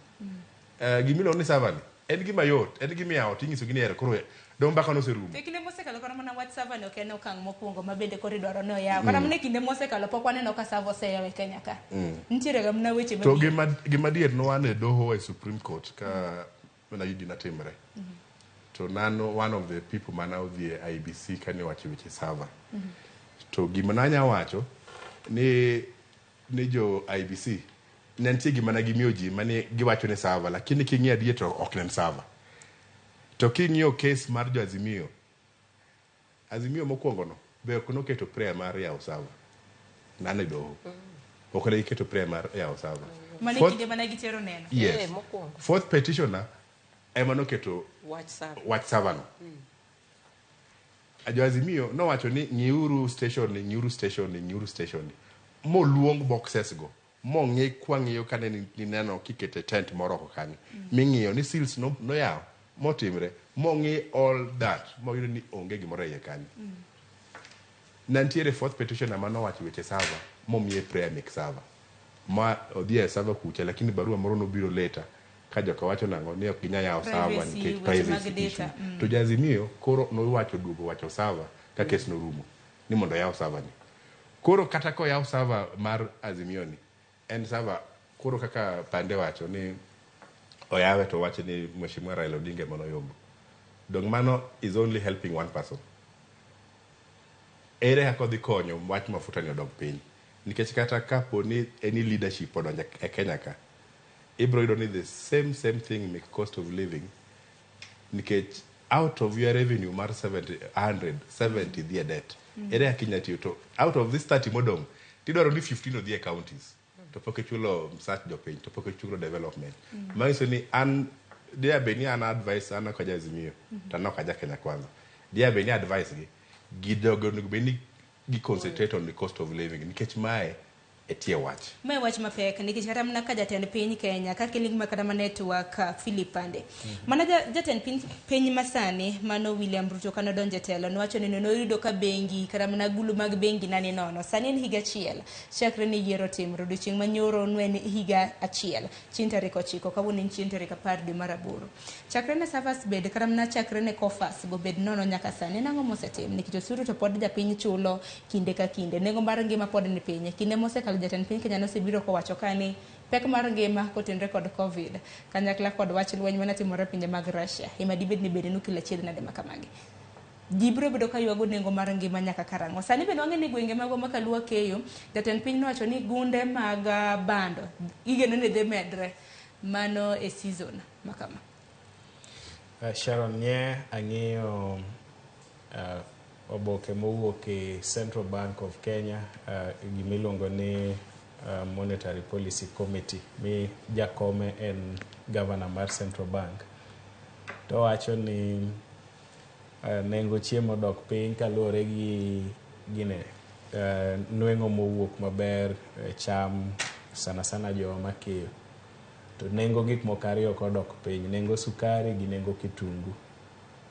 Gimiluongo ni server ni en gima yot, en gima iyawo tinyisogi ni ero koro dong mbaka noserumo. To e kinde mosekalo kata mana wach server ni ok en okang' mokwongo ma bende koro idwaro ni oyaw. Kata mana e kinde mosekalo pok waneno ka server oseyaw e Kenya ka. Nitiere ga mana weche To gima dier nwan e doho e Supreme Court ka mana gini timre. To nano one of the people mane odhi e IEBC kane owacho weche server. To gima nanya wacho ni jo IEBC ne nitie gima ne gimiyo ji mane giwacho ni server lakini king'iyo adier to ok ne en server. To king'iyo case mar jo Azimio, Azimio mokwongo no be ok noketo prayer mar yawo server. Nane doho. Ok ne giketo prayer mar yawo server. Mano e kinde mane gitero neno. Yes. Mokwongo. Fourth petitioner ema noketo wach server. Wach server no. Jo Azimio nowacho ni ng'iuru station ni, ng'iuru station ni, ng'iuru station ni. Moluong boxes go. Mong'i kwang'iyo kane nineno kikete tent moro oko kanyo. Ming'iyo ni seals noyaw motimre. Mong'i all that. Moyudo ni onge gimoro e iye kanyo. Ne nitiere fourth petitioner manowacho weche server momiye prayer mek server. Ma odhi e server kucha lakini barua moro nobiro later. Ka joka wacho nang'o ni ok ginyal yawo server Privacy, nikech weche mag privacy data, issue. To jo Azimio koro nowacho duogo wacho server ka kes norumo ni mondo oyaw server ni. Koro kata koyaw server mar Azimio ni, en server koro kaka Pande wacho ni oyawe to wacho ni Mheshimiwa Raila Odinga ema noyombo. Dong mano is only helping one person. Ere kaka odhi konyo wach mafuta ni odog piny? Nikech kata kapo ni any leadership odonjo e Kenya ka, ibro yudo ni the same same thing make cost of living nikech out of your revenue mar 70, 100, 70 dhi e debt. Ere kaka inya tiyo to out of this 30 modong' tidwaro ni 15 odhi e counties to pok ichulo msach jopiny to pok ichulo development. Manyiso ni an dia bed ni an advice an ok aja Azimio to an ok aja Kenya Kwanza. Dia bed ni advice gi gidogo onego bed ni gi concentrate on the cost of living nikech mae e tie wach. Mae wach mapek nikech kata mana ka jatend piny Kenya ka kiling ma kata mana e twak Philip Pande. Mana jatend piny masani mano William Ruto kane odonjo e telo nowacho ni noyudo ka bengi kata mana agulu mag bengi nani nono. Sani en higa achiel chakre ne yiero timre. Odiochieng' manyoro ne en higa achiel chieng' tarik 9 kawuono en chieng' tarik 10 dwe mar 8. Chakre ne servers bed kata mana chakre ne coffers go bed nono nyaka sani en ang'o mosetim nikech osuru to pod japiny chulo kinde ka kinde. Nengo mar ngima pod ni piny. Kinde mosekalo jatend piny Kenya nosebiro kowacho ka ni pek mar ngima kotenore kod Covid kanyakla kod wach lweny mane timore e pinje mag Russia ema dibed ni bende nokelo achiedh nade ma kamagi. Ji biro bedo ka ywago nengo mar ngima nyaka karang'o. Sani bende wang'e ni gwenge magwa ma Kalua keyo, jatend piny nowacho ni gunde mag bando igeno ni dhi medre mano e season ma kama. Sharon, nye ang'iyo oboke mowuok e Central Bank of Kenya, gimiluongo ni Monetary Policy Committee, mi jakome en governor mar Central Bank. To wacho ni nengo chiemo dok piny kaluwore gi gine nweng'o mowuok maber cham sana sana jowa makeyo. To nengo gik moko ariyo ok odok piny, nengo sukari gi nengo kitungu.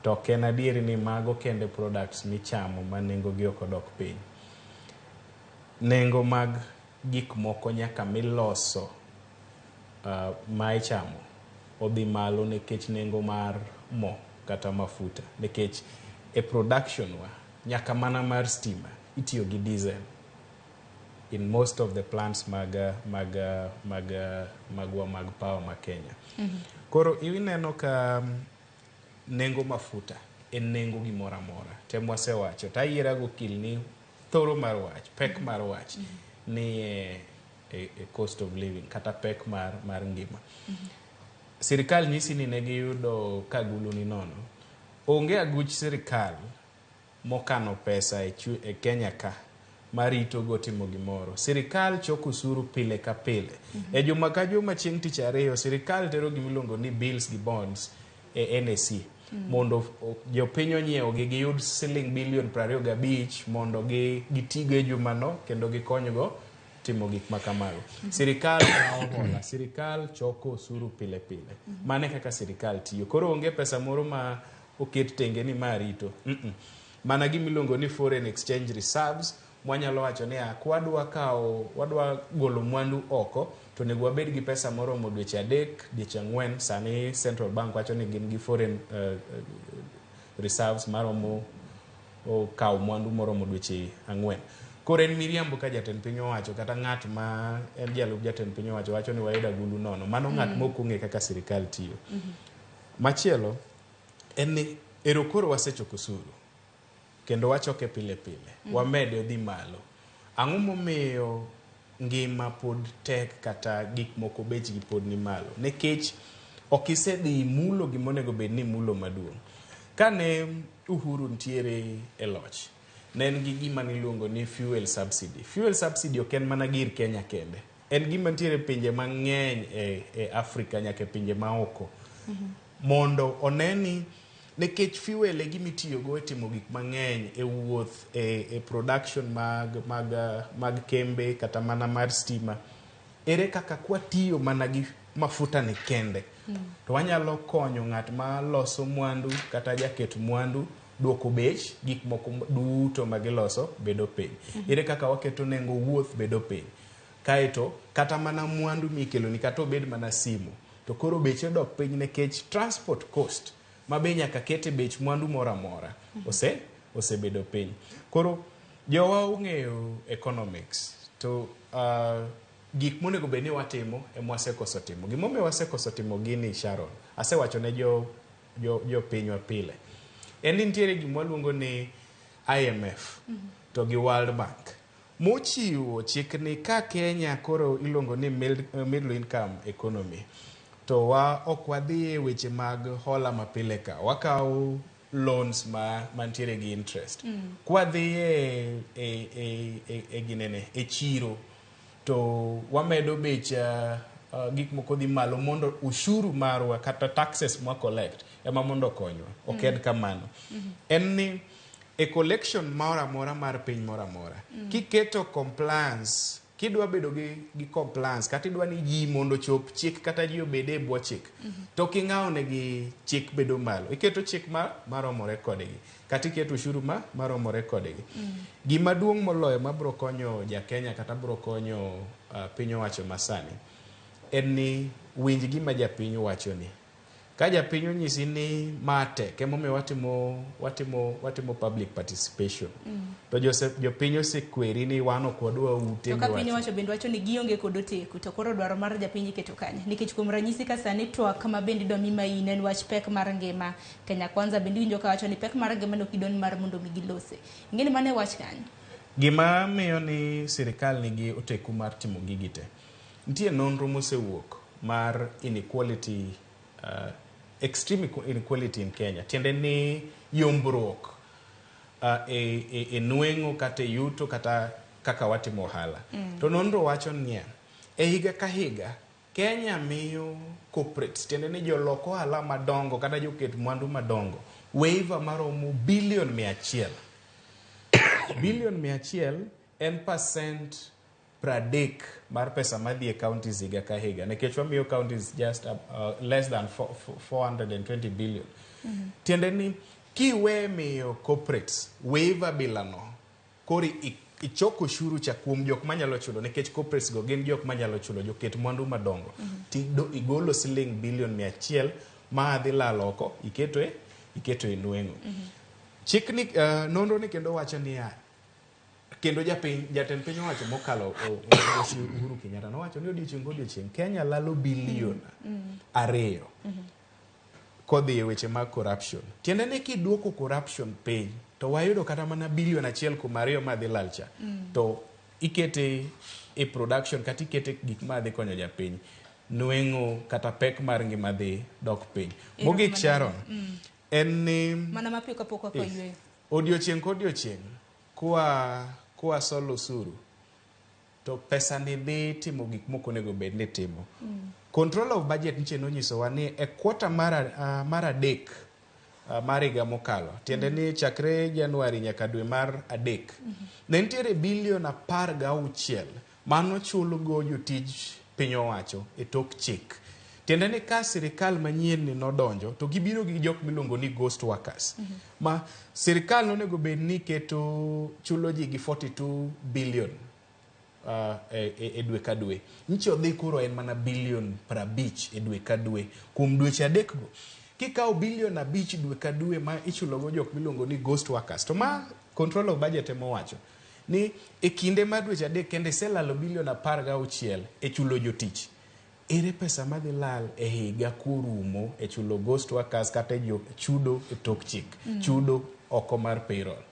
To ok en adier ni mago kende products michamo ma nengo gi ok odok piny. Nengo mag gik moko nyaka miloso ma ichamo odhi malo nikech nengo mar mo kata mafuta. Nikech e production wa nyaka mana mar stima itiyo gi diesel in most of the plants magwa mag power ma Kenya. Koro ineno ka nengo mafuta en nengo gimoro amora. Tem wasewacho to ayiera go okil ni thoro mar wach, pek mar wach ni e cost of living kata pek mar ngima. Sirikal nyisi ni ne giyudo ka agulu ni nono. Onge aguch sirikal mokano pesa e Kenya ka marito go timo gimoro. Sirikal choko osuru pile ka pile. E juma ka juma chieng' tich ariyo, sirikal tero gimiluongo ni bills gi bonds e NSE. Mondo jopiny onyiew gi giyud siling bilion 25 mondo gitigo e jumano kendo gikonygo timo gik ma kamago. Sirikal kawo hola, sirikal choko osuru pile pile. Mano e kaka sirikal tiyo. Koro onge pesa moro ma oket tenge ni ma rito. Mana gimiluongo ni foreign exchange reserves mwanyalo wacho ni kwadwa kawo wadwa golo mwandu oko to onego wabed gi pesa moromo dweche 3 dweche 4. Sani Central Bank wacho ni gin gi foreign reserves maromo kawo mwandu moromo dweche 4. Koro en miriambo ka jatend piny owacho kata ng'at ma en jalup jatend piny owacho wacho ni wayudo agulu nono. Mano ng'at mok ong'e kaka sirikal tiyo. Machielo en ni ero koro wasechoko osuru kendo wachoke pile pile. Wamede odhi malo. Ang'o momiyo ngima pod tek kata gik moko bechgi pod ni malo? Nikech ok isedhi mulo gima onego bed ni imulo maduong'. Kane Uhuru nitiere e loch, ne en gi gima niluongo ni fuel subsidy. Fuel subsidy ok en mana gir Kenya kende. En gima nitiere pinje mang'eny e Afrika nyaka e pinje maoko. Mondo one ni nikech fuel e gima itiyogo e timo gik mang'eny e wuoth, e production mag kembe kata mana mar stima. Ere kaka kwatiyo mana gi mafuta ni kende to wanyalo konyo ng'at ma loso mwandu kata jaket mwandu duoko bech gik moko duto ma giloso bedo piny. Ere kaka waketo nengo wuoth bedo piny. Kaeto kata mana mwandu mikeloni kata obed mana simu to To koro beche odok piny nikech transport cost ma be nyaka ket e bech mwandu moro amora osebedo piny. Koro jowa ong'eyo economics to gik monego bed ni watimo ema wasekoso timo. Gimomiyo wasekoso timo gini, Sharon, asewacho ne jopinywa pile, en ni nitiere gima waluongo ni IMF to gi World Bank mochiwo chik ni ka Kenya koro iluongo ni middle income economy to wa ok wadhi e weche mag hola mapile ka, wakawo loans ma mantiere gi interest. Kwadhi e ginene e chiro to wamedo bech gik moko dhi malo mondo ushuru marwa kata taxes mwa collect ema mondo okonywa. Ok en kamano. En ni e collection moro amora mar piny moro amora, kiketo compliance, kidwa bedo gi compliance kata idwa ni ji mondo ochop chik kata ji obed e bwo chik, to king'awo negi chik bedo malo, iketo chik maromore kodgi kata iketo ushuru maromore kodgi. Gima duong' moloyo mabro konyo ja Kenya kata bro konyo piny owacho masani en ni winj gima japiny wacho ni. Ka japiny onyisi ni ma tek, emomiyo watimo public participation. To jopiny osekweri ni wan ok wadwa ute. To ka piny owacho bende wacho ni gionge kod oteku, to koro dwaro mar japiny iketo kanye? Nikech kuom ranyisi ka sani twak ma bende idwa mi main en wach pek mar ngima. Kenya Kwanza bende iwinjo ka wacho ni pek mar ngima no kidon mar mondo mi gilose. Ing'e ni mano e wach kanyo? Gima miyo ni sirikal nigi oteku mar timo gigi te, nitie nonro mosewuok mar inequality, extreme inequality in Kenya. Tiende ni yombruok e nweng'o kata e yuto kata kaka watimo ohala. To nonro wacho niya, e higa ka higa, Kenya miyo corporates, tiende ni jolok ohala madongo kata joket mwandu madongo, waiver maromo bilion 100. Bilion 100 en percent 30 mar pesa madhi e counties higa ka higa, nikech wamiyo counties just less than 420 billion. Tiende ni kiwe miyo corporates waiver bilano, koro ichoko ushuru cha kuom jok manyalo chulo, nikech corporates go gin jok manyalo chulo, joket mwandu madongo. Igolo siling bilion 100 ma dhi lal oko, iketo e nweng'o. Chik ni nonro ni kendo wacho niya, kendo jatend piny owacho mokalo Uhuru Kenyatta nowacho ni odiochieng' kodiochieng' Kenya lalo bilion 2 kodhi e weche mag corruption. Tiende ni kiduoko corruption piny to wayudo kata mana bilion 1.2 madhi lal cha, to ikete e production kata ikete gik madhi konyo japiny, nweng'o kata pek mar ngima dhi dok piny. Mogik Sharon, en ni mana mapiyo kapok wayueyo. Odiochieng' kodiochieng' kwa solo osuru to pesa ni dhi timo gik moko onego bed ni timo. Control of budget niche nonyisowa ni e quarter mar adek mar higa mokalo, tiende ni chakre Januari nyaka dwe mar 3, ne nitiere bilion 16 manochulgo jotij piny owacho e tok chik. Tiende ni ka sirikal manyien ni nodonjo to gibiro gi jok miluongo ni ghost workers. Ma sirikal nonego bed ni keto chulo ji gi 42 billion e dwe ka dwe. Nchi odhi koro en mana bilion 50 e dwe ka dwe kuom dweche 3 go. Kikawo bilion 5 dwe ka dwe ma ichulogo jok miluongo ni ghost workers, to ma control of budget ema owacho ni e kinde mar dweche 3 kende iselalo bilion 16 e chulo jotich. Ere pesa madhi lal e higa korumo e chulo ghost workers kata e chudo e tok chik, chudo oko mar payroll.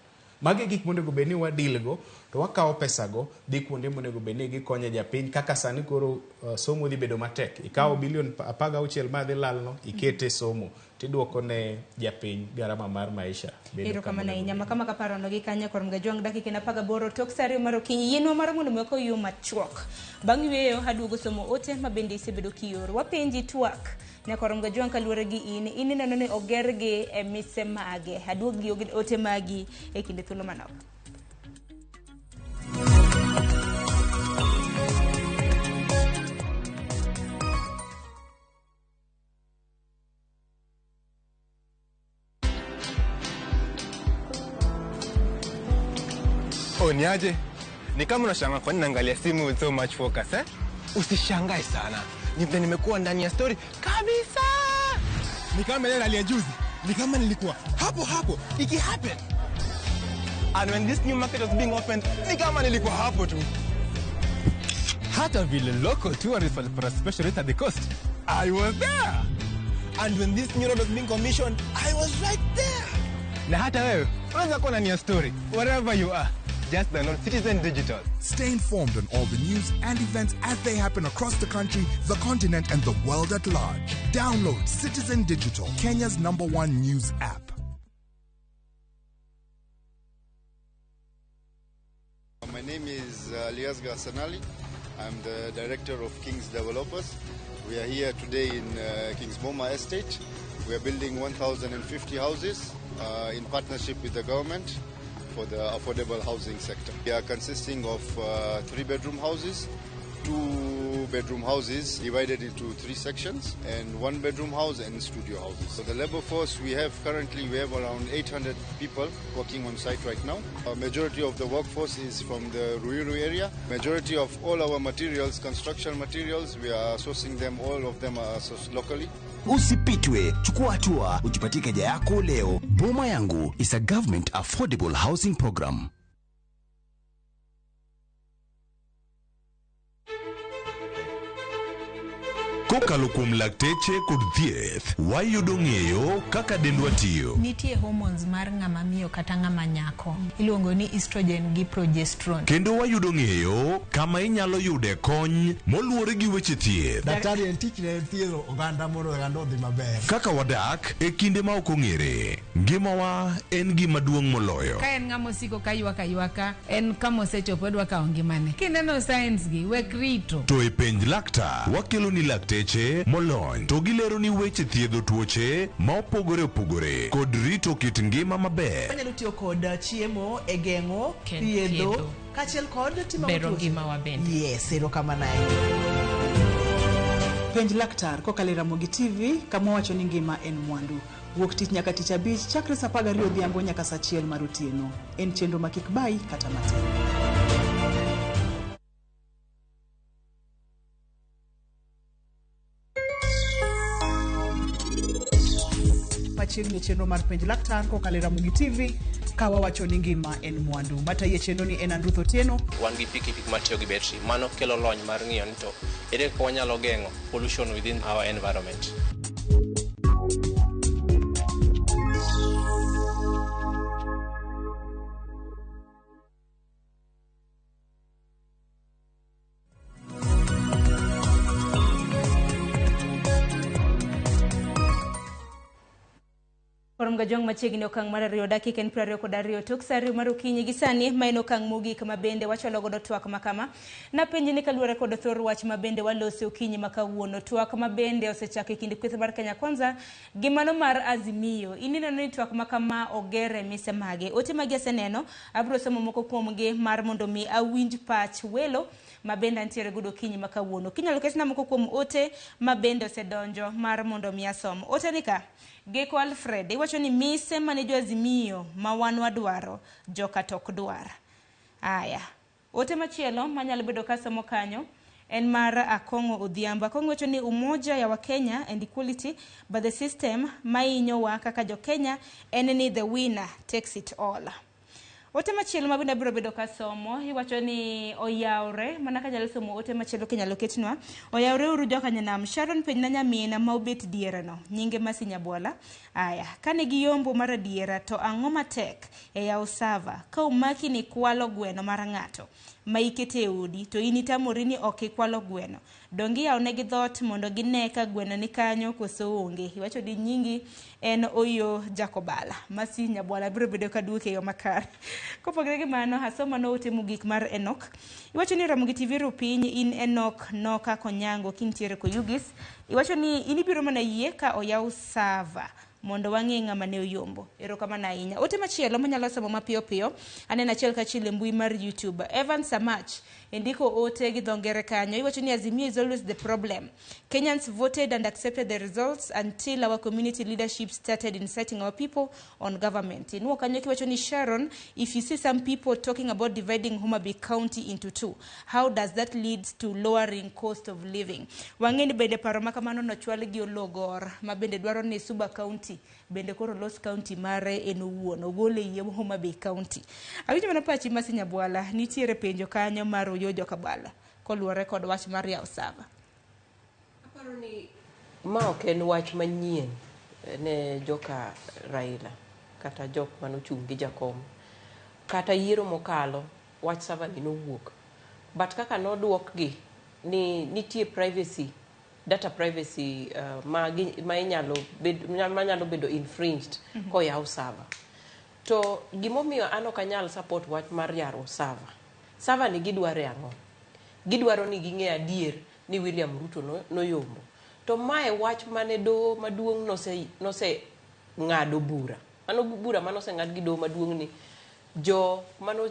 Magi gik monego bed ni wadilgo, to wakawo pesago dhi kuonde monego bed ni gikonyo japiny. Kaka sani koro somo dhi bedo matek, ikawo bilion 16 madhi lalno ikete somo tiduoko ne japiny garama mar maisha. Erokamano ahinya. Makama kaparono gi kanyo kor Mgajwang' dakika 18 tok sa 2 mar okinyi. Yienwa mar mondo mi wakoyuo machuok. Bang' yueyo aduogo somo ote ma bende isebedo kioro. Wapenji twak nyakor Mgajwang' kaluwore gi in ineno ni ogergi e mise mage. Aduog gi ote magi e kinde thuolo manok. Oh, niaje? Ni kama unashangaa kwa nini naangalia simu with so much focus, eh? Usishangae sana. Ni vile nimekuwa ndani ya story kabisa. Ni kama ile hali ya juzi, ni kama nilikuwa hapo hapo iki happen. And when this new market was being opened, ni kama nilikuwa hapo tu. Hata vile local tourists walipata special rate at the coast, I was there. And when this new road was being commissioned, I was right there. Na hata wewe unaweza kuwa ndani ya story wherever you are. Just download Citizen Digital. Stay informed on all the news and events as they happen across the country, the continent, and the world at large. Download Citizen Digital, Kenya's number one news app. My name is Aliasgar Sanali. I'm the director of King's Developers. We are here today in King's Boma Estate. We are building 1,050 houses in partnership with the government for the affordable housing sector. We are consisting of 3-bedroom houses, 2-bedroom houses divided into 3 sections, and 1-bedroom house and studio houses. So the labor force we have currently, we have around 800 people working on site right now. A majority of the workforce is from the Ruiru area. Majority of all our materials, construction materials, we are sourcing them, all of them are sourced locally. Usipitwe, chukua hatua, ujipatie keja yako leo. Boma Yangu is a government affordable housing program. Kokalo kuom lakteche kod thieth, wayudo ng'eyo kaka dendwa tiyo. Nitie hormones mar ng'ama miyo kata ng'ama nyako. Iluongo ni estrogen gi progesterone. Kendo wayudo ng'eyo kama inyalo yude kony moluwore gi weche thieth. Daktari en tich ne thiedho oganda mondo oganda odhi maber. Kaka wadak e kinde ma ok ong'ere, ngimawa en gima duong' moloyo. Ka en ng'ama osiko ka ywak aywaka, en kama osechopo odwa kawo ngimane. Kineno signs gi, wek rito. To e penj laktar, wakelo ni lakteche molony to gilero ni weche thiedho tuoche ma opogore opogore kod rito kit ngima maber. Wanyalo tiyo kod chiemo e geng'o, thiedho, kaachiel kod timo bero ngimawa bende. Yes, erokamano ahinya. Penj laktar kokalo e Ramogi TV kama wacho ni ngima en mwandu. Wuok tich nyaka tich abich chakre saa 12 odhiambo nyaka saa 1 mar otieno. En chenro ma kik bayi kata matin. Machiegni chenro mar penj laktar kokalo e Ramogi TV ka wawacho ni ngima en mwandu. Matayi chenro ni en Andruth Otieno. Wan gi pikipiki matiyo gi betri, mano kelo lony mar ng'iyo ni to ere kaka wanyalo geng'o pollution within our environment. Gajong machiegni okang' mar 2 dakika en 22 tok saa 2 mar okinyi gi sani ma en okang' mogik ma bende wachwalo godo twak makama. Napenji ni kaluwore kod thor wach ma bende walose okinyi ma kawuono, twak ma bende osechako e kind kweth mar Kenya Kwanza gi mano mar Azimio. In ineno ni twak makama ogere mise mage? Ote magi aseneno, abiro somo moko kuomgi mar mondo mi awinj pach welo ma bende antiere godo okinyi ma kawuono. Kinyalo ketna moko kuom ote ma bende osedonjo mar mondo mi asom. Ote ni ka Geko Alfred iwacho ni mise mane jo Azimio ma wan wadwaro joka to ok dwar. Aya, ote machielo manyalo bedo kasomo kanyo en mar Akong'o Odhiambo. Akong'o wacho ni umoja ya Wakenya and equality, but the system mainyowa kaka jo Kenya en ni the winner takes it all. Ote machielo ma bende abiro bedo kasomo iwacho ni oyawre, mana kanyalo somo ote machielo kinyalo ketnwa. Oyawre uru joka nyanam. Sharon penjna nyamina ma obet diereno, nyinge Masi Nyabwala. Aya, kane giyombo mar adiera to ang'o matek e yawo sava ka omaki ni kwalo gweno mar ng'ato ma ikete e odi to in itamori ni ok ikwalo gweno, donge iyawonegi dhoot mondo gine ka gweno ni kanyo koso onge? Iwacho ni nyingi en Oyo Jakobala. Masi Nyabwala biro bedo ka duoke e yo makare. Kopogore gi mano, asoma no ote mogik mar Enoch. Iwacho ni Ramogi TV ru piny, in Enoch Noka Konyango kintiere Koyugis. Iwacho ni in ibiro mana yie ka oyaw sava mondo wang'e ng'ama ne oyombo. Erokamano ahinya. Ote machielo manyalo somo mapiyo piyo, aneno achiel kachiel e mbui mar YouTube. Evan Samach, Indiko ote gi dho ngere kanyo. Iwacho ni Azimio is always the problem. Kenyans voted and accepted the results until our community leadership started inciting our people on government. Inuo kanyo kiwacho ni Sharon, if you see some people talking about dividing Homa Bay County into two, how does that lead to lowering cost of living? Wang'e ni bende paro ma kamano nochwal gi Ologor, ma bende dwaro ni Suba County bende koro los county mare en owuon, ogole iye Homa Bay County. Awinjo mana pachi Masi Nyabwala, nitiere penjo kanyo mar Oyojo Kabala koluwore kod wach mar yawo sava. Aparo ni ma ok en wach manyien ne joka Raila kata jok manochung' gi jakom. Kata yiero mokalo, wach sava ni nowuok. But kaka noduokgi ni nitie privacy, data privacy ma, ma inyalo bed, manyalo bedo infringed koyaw server. To gimomiyo an ok anyal support wach mar yaro server. Server ni gidware ang'o? Gidwaro ni ging'e adier ni William Ruto noyombo. To mae wach mane doho maduong' nose ng'ado bura. Mano bura mane oseng'ad gi doho maduong' ni jo mano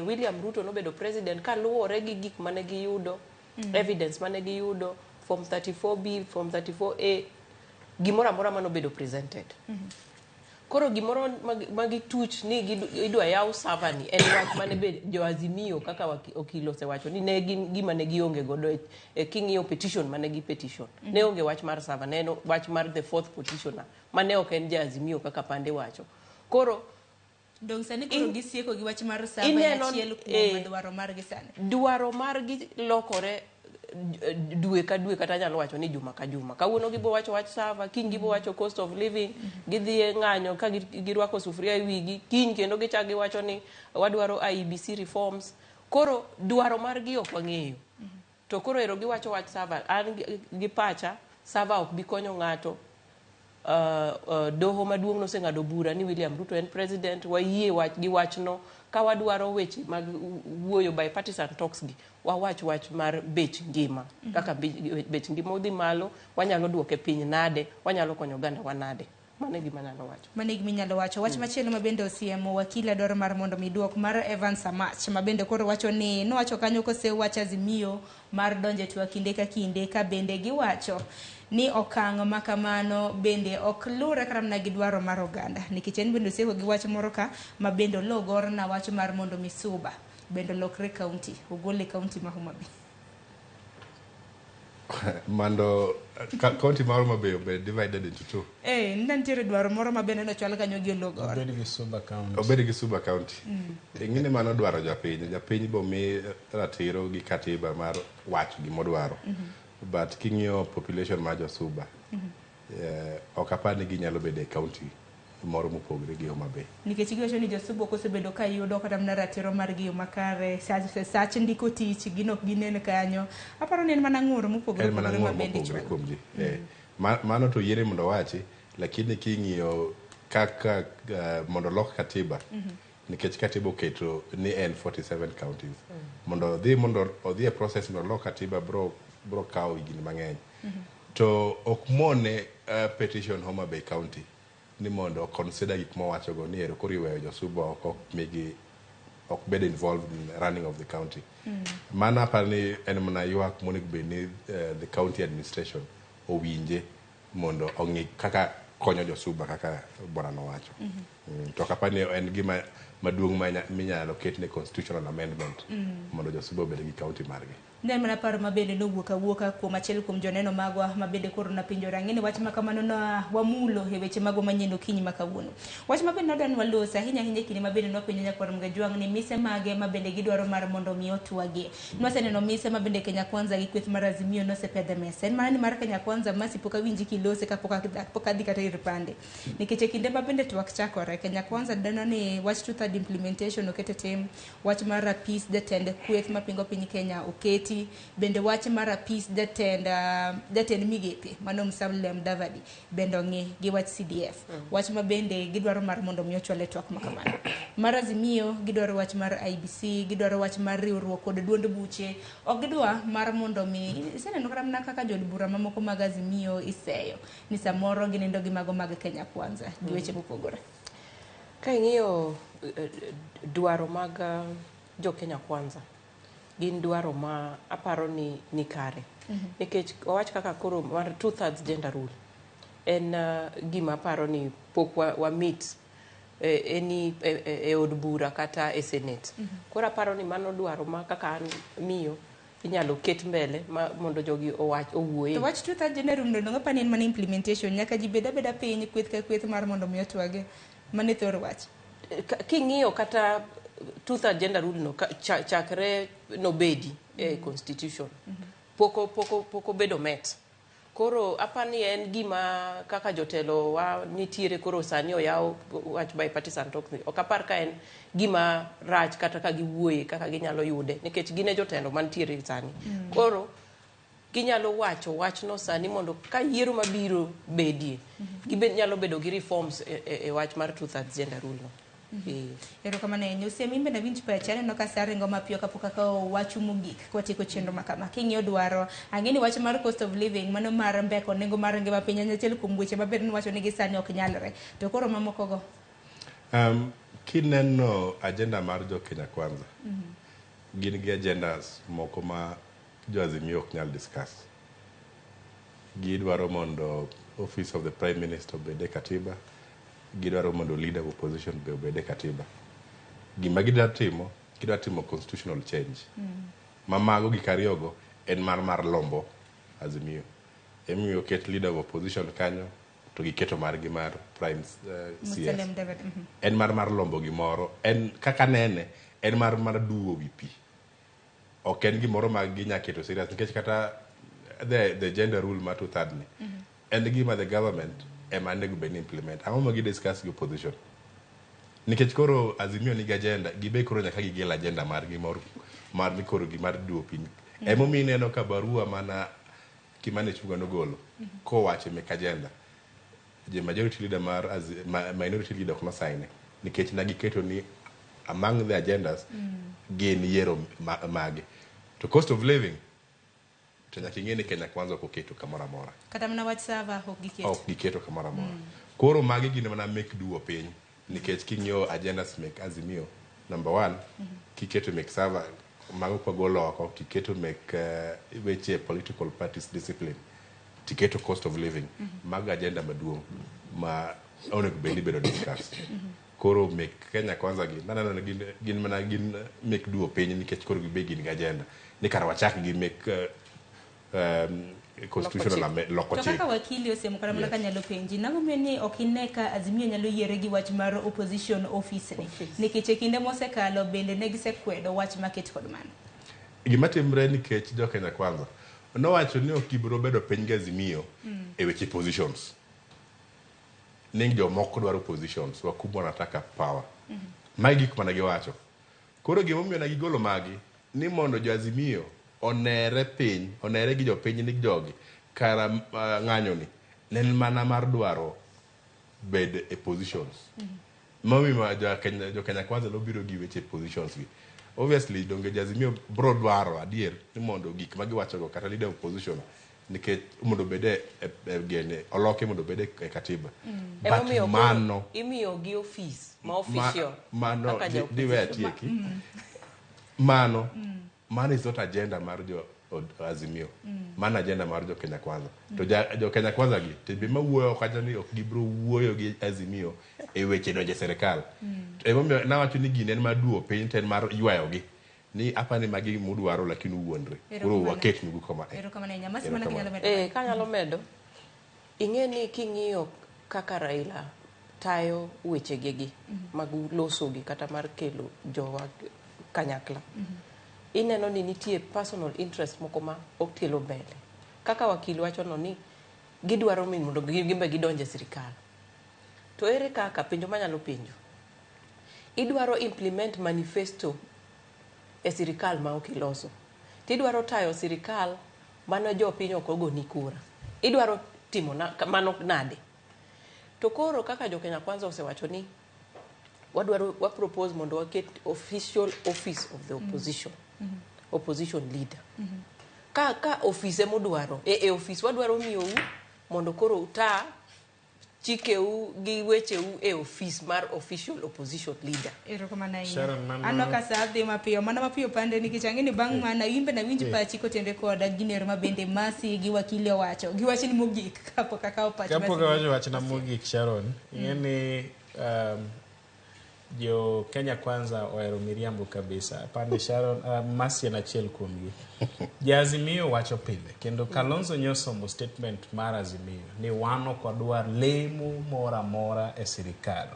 William Ruto nobedo president kaluwore gi gik mane giyudo, evidence mane giyudo, form 34B, form 34A, gimoro amora manobedo presented. Koro gimoro ma gituch ni idwa yaw server ni en wach mane be jo Azimio kaka okil osewacho ni ne gin gima ne gionge godo e king'iyo petition mane gi petition. Ne onge wach mar server, ne en wach mar the fourth petitioner mane ok en ja Azimio kaka pande wacho. Koro Dong sani koro gisieko gi wach mar server en achiel kuom dwaro margi sani. Dwaro margi lokore dwe ka dwe, kata anyalo wacho ni juma ka juma. Kawuono gibo wacho wach server, kiny gibo wacho cost of living, gidhi e ng'anyo ka girwako sufuria e wigi, kiny kendo gichak giwacho ni wadwaro IEBC reforms. Koro dwaro margi ok wang'eyo. To koro ero giwacho wach server, an gi pacha, server ok bi konyo ng'ato. Doho maduong' noseng'ado bura ni William Ruto en president, wayie wach gi wachno. Ka wadwaro weche mag wuoyo bipartisan talks gi, wawach wach mar bech ngima. Kaka bech ngima odhi malo, wanyalo duoke piny nade, wanyalo konyo oganda wa nade. Mano e gima anyalo wacho. Mano e gima inyalo wacho. Wach machielo ma bende osiemo wakili dwaro mar mondo mi duok mar Evans Amach ma bende koro wacho ni nowacho kanyo kosewach Azimio mar donjo e twak kinde ka kinde, ka bende giwacho ni okang' ma kamano bende ok luwre kata mana gi dwaro mar oganda, nikech en bende osieko gi wach moro ka ma bende ologor na wach mar mondo mi Suba bende olokre county, ogole county ma Homa Bay. Mondo county mar Homa Bay obed divided into two. Ne nitiere dwaro moro ma bende nochwal kanyo gi Ologor. Obed gi Suba County. Obed gi Suba County. Ing'e mano dwaro japiny. Japiny bomi ratiro gi katiba mar wacho gimodwaro. But king'iyo population mar jo Suba, ok apar ni ginyalo bedo e county moro mopogre gi Homa Bay. Nikech giwacho ni josuba ok osebedo ka yudo kata mana ratiro margi e yo makare, sach ndiko tich gin ok ginen kanyo. Aparo ni en mana ng'ur mopogore En mana opogore ma ng'ur bende mopogore ichwalo. kuom ji. Mano to yiere mondo owachi, lakini king'iyo kaka mondo olok katiba, nikech katiba oketo ni en 47 counties. Mondo odhi e process mondo olok katiba bro kawo higni mang'eny. To ok mone petition Homa Bay County ni mondo consider gik mowachogo ni ero koro iweyo josuba oko, ok migi ok bed involved in running of the county. Mano aparo ni en mana ywak monego bed ni the county administration owinje mondo ong'i kaka konyo josuba kaka bwana nowacho. To ok apar ni en gima maduong' minyalo ketne constitutional amendment mondo josuba obed gi county margi. Ne en mana paro ma bende nowuok awuoka kuom achiel kuom joneno magwa ma bende koro napenjore. Ang'e ni wach ma kamano na wamulo e weche magwa manyien okinyi ma kawuono. Wach ma bende nwadwa ni walos ahinya ahinya e kinde ma bende nwapenjo nyakwar Mgajwang' ni mise mage ma bende gidwaro mar mondo mi otwagie. Nwaseneno mise ma bende Kenya Kwanza gi kweth mar Azimio nosepedho e mesa. En mana ni mar Kenya Kwanza Masi pok awinji kilose kapok adhi kata ir pande. Nikech e kinde ma bende twak chakore, Kenya Kwanza neno ni wach two-third implementation oket e tim, wach mar apis jatend kweth mapingo piny Kenya oketi, bende wach mar apis jatend migepe mano Musalia Mudavadi bende ong'i gi wach CDF. Wach ma bende gidwaro mar mondo mi ochwal e twak ma kamano. Mar Azimio gidwaro wach mar IEBC, gidwaro wach mar riwruok kod duond buche. Ok gidwa mar mondo mi iseneno kata mana kaka jood bura mamoko mag Azimio iseyo ni samoro ginindo gi mago mag Kenya Kwanza gi weche mopogore. Ka ing'iyo dwaro mag jo Kenya Kwanza, gin dwaro ma aparo ni ni kare. Nikech wawach kaka koro mar 2/3 gender rule en gima aparo ni pok wa meet eni e od bura kata e senate. Koro aparo ni mano dwaro ma kaka an miyo inyalo ket mbele ma mondo jogi owach, owuoye. To wach 2/3 gender rule no apani en mana implementation, nyaka ji bed abeda piny kweth ka kweth mar mondo mi otwage. Mano e thor wach. King'iyo kata 2/3 gender rule no chakre nobedi e constitution, pok obedo met. Koro apani en gima kaka jotelo wa nitiere koro sani oyaw wach bipartisan talks ni. Ok apar ka en gima rach kata ka giwuoye kaka ginyalo yude, nikech gin e jotelo mantiere sani. Koro ginyalo wacho wachno sani mondo ka yiero mabiro bedie, gibed nyalo bedo gi reforms e wach mar 2/3 gender rule no. Erokamano ahinya. Osiemo, in bende awinj pachi. Aneno ka sa ringo mapiyo kapok akawo wachu mogik kwatieko chenro ma kama. King'iyo dwaro, ang'e ni wach mar cost of living, mano mar mbeko nengo mar ngima piny en achiel kuom weche maber niwacho ni gisani ok nyalre. To koro mamoko go? Kineno agenda mar jo Kenya Kwanza, gin gi agendas moko ma jo Azimio ok nyal discuss. Gidwaro mondo office of the Prime Minister obed e katiba, gidwaro mondo leader of opposition be obed e katiba. Gima gidwa timo, gidwa timo constitutional change. Ma mago gik ariyogo en mar lombo Azimio. Emomiyo oket leader of opposition kanyo to giketo margi mar prime CS. Musalia Mudavadi. En mar lombo gimoro, en kaka nene, en mar duwo wi pi. Ok en gimoro ma ginya keto serious nikech kata the gender rule mar 2/3 ni en gima the government ema onego bed ni implement. Ang'o ma gi discuss gi opposition? Nikech koro Azimio nigi agenda, gibe koro nyaka gigel agenda margi mar ni koro gimar duwo piny. Emomiyo ineno ka barua mana Kimani Ichung'wa nogolo kowacho mek agenda, je majority leader mar minority leader ok nosign nikech ne giketo ni among the agendas gin yiero mage. To cost of living to nyaka ing'e ni Kenya Kwanza ok oketo kamoro amora. Kata mana wach server ok giketo. Ok giketo kamoro amora. Koro magi gin mana mek duwo piny nikech king'iyo agendas mek Azimio number 1, kiketo mek server mago kwagolo oko, tiketo mek weche political parties discipline, tiketo cost of living, mago agenda maduong' ma onego bed ni bedo discussed. Koro mek Kenya Kwanza gi naneno ni gin mana gin mek duwo piny nikech koro gibe gin gi agenda ni kar wachak gi mek constitutional loko To chik. kaka wakili Osiemo kata mana kanyalo penji, nang'o miyo ni ok ine ka Azimio nyalo yiere gi wach mar opposition office ni? Nikech e kinde mosekalo bende ne gisekwedo wach maket kod mano. Gima timre nikech jo Kenya Kwanza nowacho ni ok gibiro bedo piny gi Azimio e weche positions. Ni jomoko dwaro positions, wakubwa wanataka power. Magi gik mane giwacho. Koro gimomiyo ne gigolo magi ni mondo jo Azimio onere piny, onere gi jopiny ni jogi kara ng'anyo ni ne en mana mar dwaro bed e positions. Momiyo jo Kenya Kwanza nobiro gi weche positions gi. Obviously donge jo Azimio bro dwaro adier ni mondo gik ma giwachogo kata leader of opposition nikech mondo obed e gene oloke mondo obed e katiba. But Emomiyo koro mano imiyo gi office ma official. Mano kaka ja diwe opposition. atieki. Mano mano is not agenda mar jo Azimio. Mano agenda mar jo Kenya Kwanza. To jo Kenya Kwanza gi to be mawuoyo kacha ni ok gibro wuoyo gi Azimio e weche donjo e sirikal. To emomiyo nawacho ni gini en mar duwo piny to en mar ywayo gi. Ni apa ni magi mudwaro lakini uwuondre. Koro Erokamano. waket nugu kama. Erokamano ahinya. Masi mana Erokamano. kinyalo medo. Kanyalo medo. Ing'e ni king'iyo kaka Raila tayo wechege gi mag loso gi kata mar kelo jowa kanyakla. Ineno ni nitie personal interest moko ma okelo mbele. Kaka wakil wacho no ni gidwaro min mondo gin be gidonje sirikal. To ere kaka penjo manyalo penjo? Idwaro implement manifesto e sirikal ma ok iloso. Tidwaro tayo sirikal mano jopiny ok ogoni kura. Idwaro timo mano nade? To koro kaka jo Kenya Kwanza osewacho ni wadwaro wa propose mondo waket official office of the opposition. Opposition leader. Ka ofise modwaro, e office wadwaro miyou mondo koro uta chikeu gi wecheu e ofis mar official opposition leader. Erokamano ahinya. Sharon, mano- Aneno ka sa dhi mapiyo, mana mapiyo pande nikech ang'e ni bang' mana imbe nawinj pachi kotenre koda ginero ma bende Mercy gi wakili owacho. Giwacho ni mogik kapok akawo pach Kapok Mercy. awacho wachna mogik Sharon, ing'e ni jo Kenya Kwanza ohero miriambo kabisa. Apani Sharon, Mercy en achiel kuomgi. Ja Azimio wacho pile kendo Kalonzo nyosomo statement mar Azimio ni wan ok wadwar lemo moro amora e sirikal.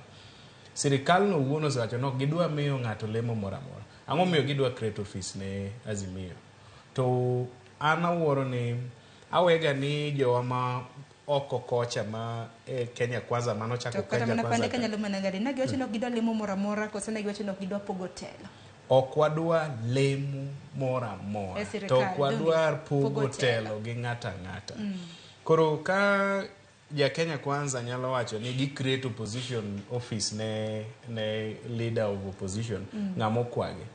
Sirikal no owuon osewacho ni ok gidwa miyo ng'ato lemo moro amora. Ang'o miyo gidwa create office ne Azimio? To an awuoro ni awega ni jowa ma oko kocha ma e Kenya Kwanza manochako To kata Kenya mana Kwanza pande ka. kanyalo mana ng'adi. Ne giwacho ni ok gidwa lemo moro amora koso ne giwacho ni ok gidwa pogo telo. Ok wadwa lemo moro amora E sirikal, to ok wadwar donge? pogo Pogo telo. telo gi ng'ato ang'ata. Koro ka ja Kenya Kwanza nyalo wacho ni gi create opposition office ne leader of opposition ng'ama okwagi.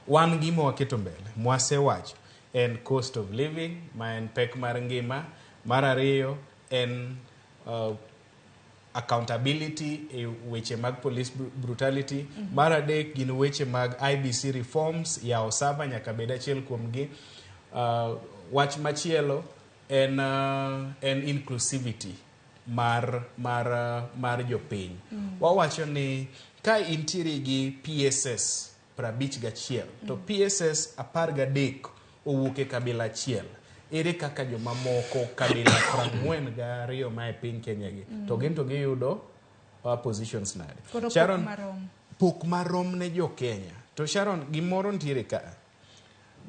Wan gima waketo mbele mwasewacho en cost of living ma en pek mar ngima, mar ariyo en accountability e weche mag police brutality, mar adek gin weche mag IBC reforms, yawo saba nyaka bed achiel kuomgi. Wach machielo en inclusivity mar jopiny. Wawacho ni ka intiere gi PSS 51 to PSS 13 owuok e kabila achiel, ere kaka jomamoko kabila 42 ma e piny Kenya gi to gin to giyudo positions nade? Koro pok Sharon, marom. pok marom ne jo Kenya. To Sharon, gimoro nitiere ka.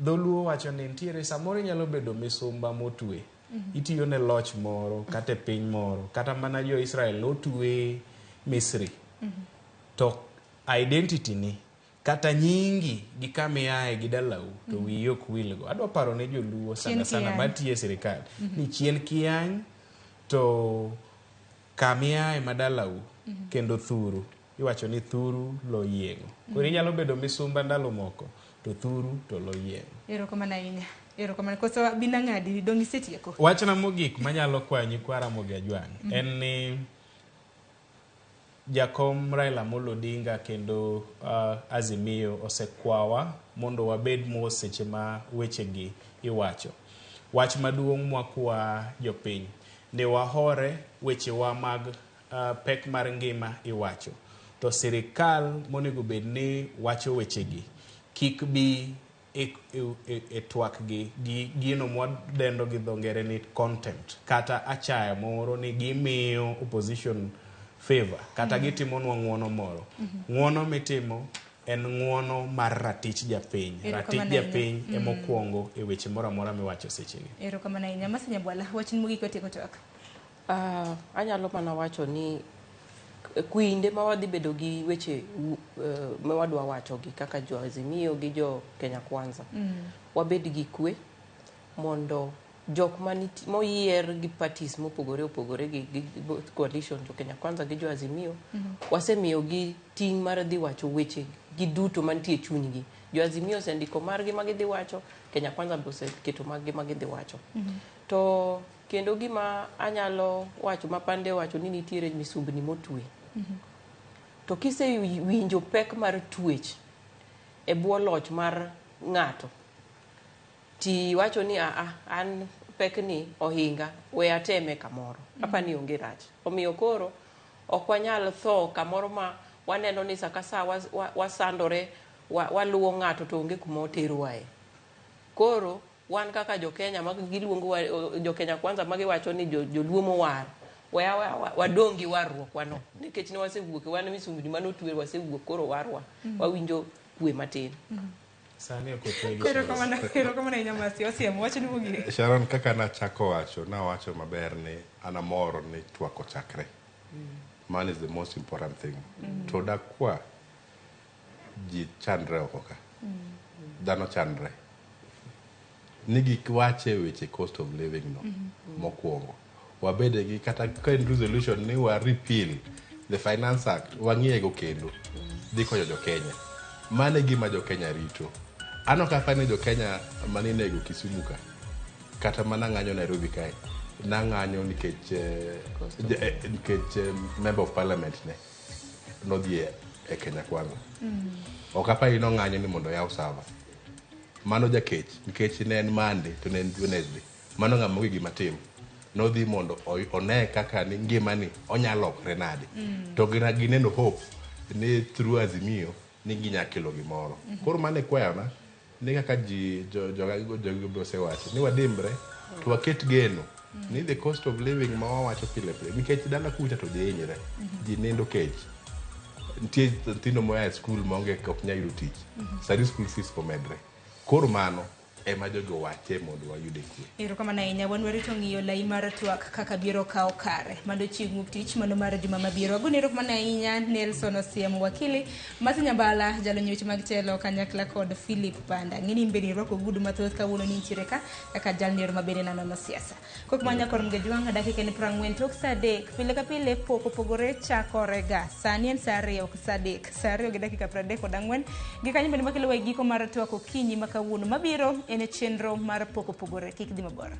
Dholuo wacho ni nitiere samoro inyalo bedo misumba motwe. Itiyo ne loch moro kata e piny moro kata mana jo Israel notwe Misri. To identity ni kata nyingi gi kama iaye gi dalau to wiyi ok wilgo. Adwa paro ne joluo sana Chien sana kiyany. matiyo e sirikal ni chien kiyany to kama iaye madalau kendo thuru. Iwacho ni thuru lo yieng'o. Koro inyalo bedo misumba ndalo moko to thuru to lo yieng'o. Erokamano ahinya. Erokamano. Koso bina ng'adi dong' isetieko. Wachna mogik manyalo kwayo nyikwa Ramogi Ajwang' en ni jakom Raila Amolo Odinga kendo Azimio osekwawa mondo wabed mos seche ma wechegi iwacho. Wach maduong' mwakwa jopiny ni wahore wechewa mag pek mar ngima iwacho. To sirikal monego bed ni wacho wechegi kik bi e twak gi gino mwadendo gi dho ngere ni contempt kata achaya moro ni gimiyo opposition favor kata gitimonwa ng'uono moro. Ng'uono mitimo en ng'uono mar ratich japiny. Ratich Erokamano ahinya. japiny emokwongo e weche moro amora miwacho sechegi. Erokamano ahinya. Mercy Nyabwala, wachni mogik watieko twak. Anyalo mana wacho ni kuinde ma wadhi bedo gi weche ma wadwa wacho gi kaka jo Azimio gi jo Kenya Kwanza wabed gi kwe mondo jok moyier gi parties mopogore opogore gi both coalition jo Kenya Kwanza gi jo Azimio wasemiyo gi ting' mar dhi wacho weche gi duto mantie e chunygi. Jo Azimio osendiko margi ma gidhi wacho, Kenya Kwanza be oseketo maggi ma gidhi wacho. To kendo gima anyalo wacho ma Pande wacho ni nitiere misumbni motwe. To kisewinjo pek mar twech e bwo loch mar ng'ato, ti wacho ni aa an pekni ohinga, we ateme kamoro. Apani onge rach. Omiyo koro ok wanyal tho kamoro ma waneno ni sa ka sa wasandore, waluwo ng'ato to onge kuma oterowae. Koro wan kaka jo Kenya ma giluongo jo Kenya Kwanza ma giwacho ni joluo mowar, we wadong' gi warruok wano nikech ne wasewuok wan misumbni manotwe wasewuok koro warwa wawinjo kwe matin. Sani ok otwe gi Erokamano, erokamano ahinya Mercy. Osiemo, wachni mogik. Sharon, kaka nachako wacho, nawacho maber ni an amor ni twak ochakre. Man is the most important thing. To dakwa ji chandre oko ka. Dhano chandre. Ni gik wache weche cost of living no mokwongo. Wabede gi kata ka en resolution ni wa repeal the Finance Act, wang'iye go kendo. Dhi konyo jo Kenya. Mano e gima jo Kenya rito. An ok apar ni jo Kenya maninego Kisumu ka, kata mana ng'anyo Nairobi kae, Nang'anyo nikech nikech member of parliament ne nodhi e Kenya Kwanza. Ok apar ni nong'anyo ni mondo oyaw server. Mano jakech nikech ne en Monday to ne en Wednesday. Mano ng'ama onge gima tim. Nodhi mondo one kaka ni ngimani onyalo lokre nade. To gina gineno hope ni through Azimio ni ginya kelo gimoro. Koro mano e kwayona ni kaka ji jogi be osewacho ni wadimbre to waket geno ni the cost of living ma wawacho pile pile nikech dala kucha to ji hinyre, ji nindo kech, nitie nyithindo moa e skul maonge, ok nyal yudo tich sani, school fees omedre. Koro mano ema jogi owache mondo wayude kwe. Erokamano ahinya. Wan warito ng'iyo lai mar twak kaka biro kawo kare mano chieng' wuok tich mano mar juma mabiro. Agoni erokamano ahinya Nelson Osiemo wakili, Masi Nyambala jalony weche mag telo kanyakla kod Philip Panda. Ng'eni in bende irwako ogudu mathoth kawuono ni intiere ka kaka jalniero mabende nanono siasa. Kok ma nyakor Mgejwang' dakika en 40 tok saa 3. Pile ka pile pok opogore chakore ga. Sani en saa 2 ok saa 3. Saa 2 gi dakika 34. Gi kanyo bende makelo wa e giko mar twak okinyi ma kawuono. Mabiro en chenro mar pok opogore. Kik dhi mabor.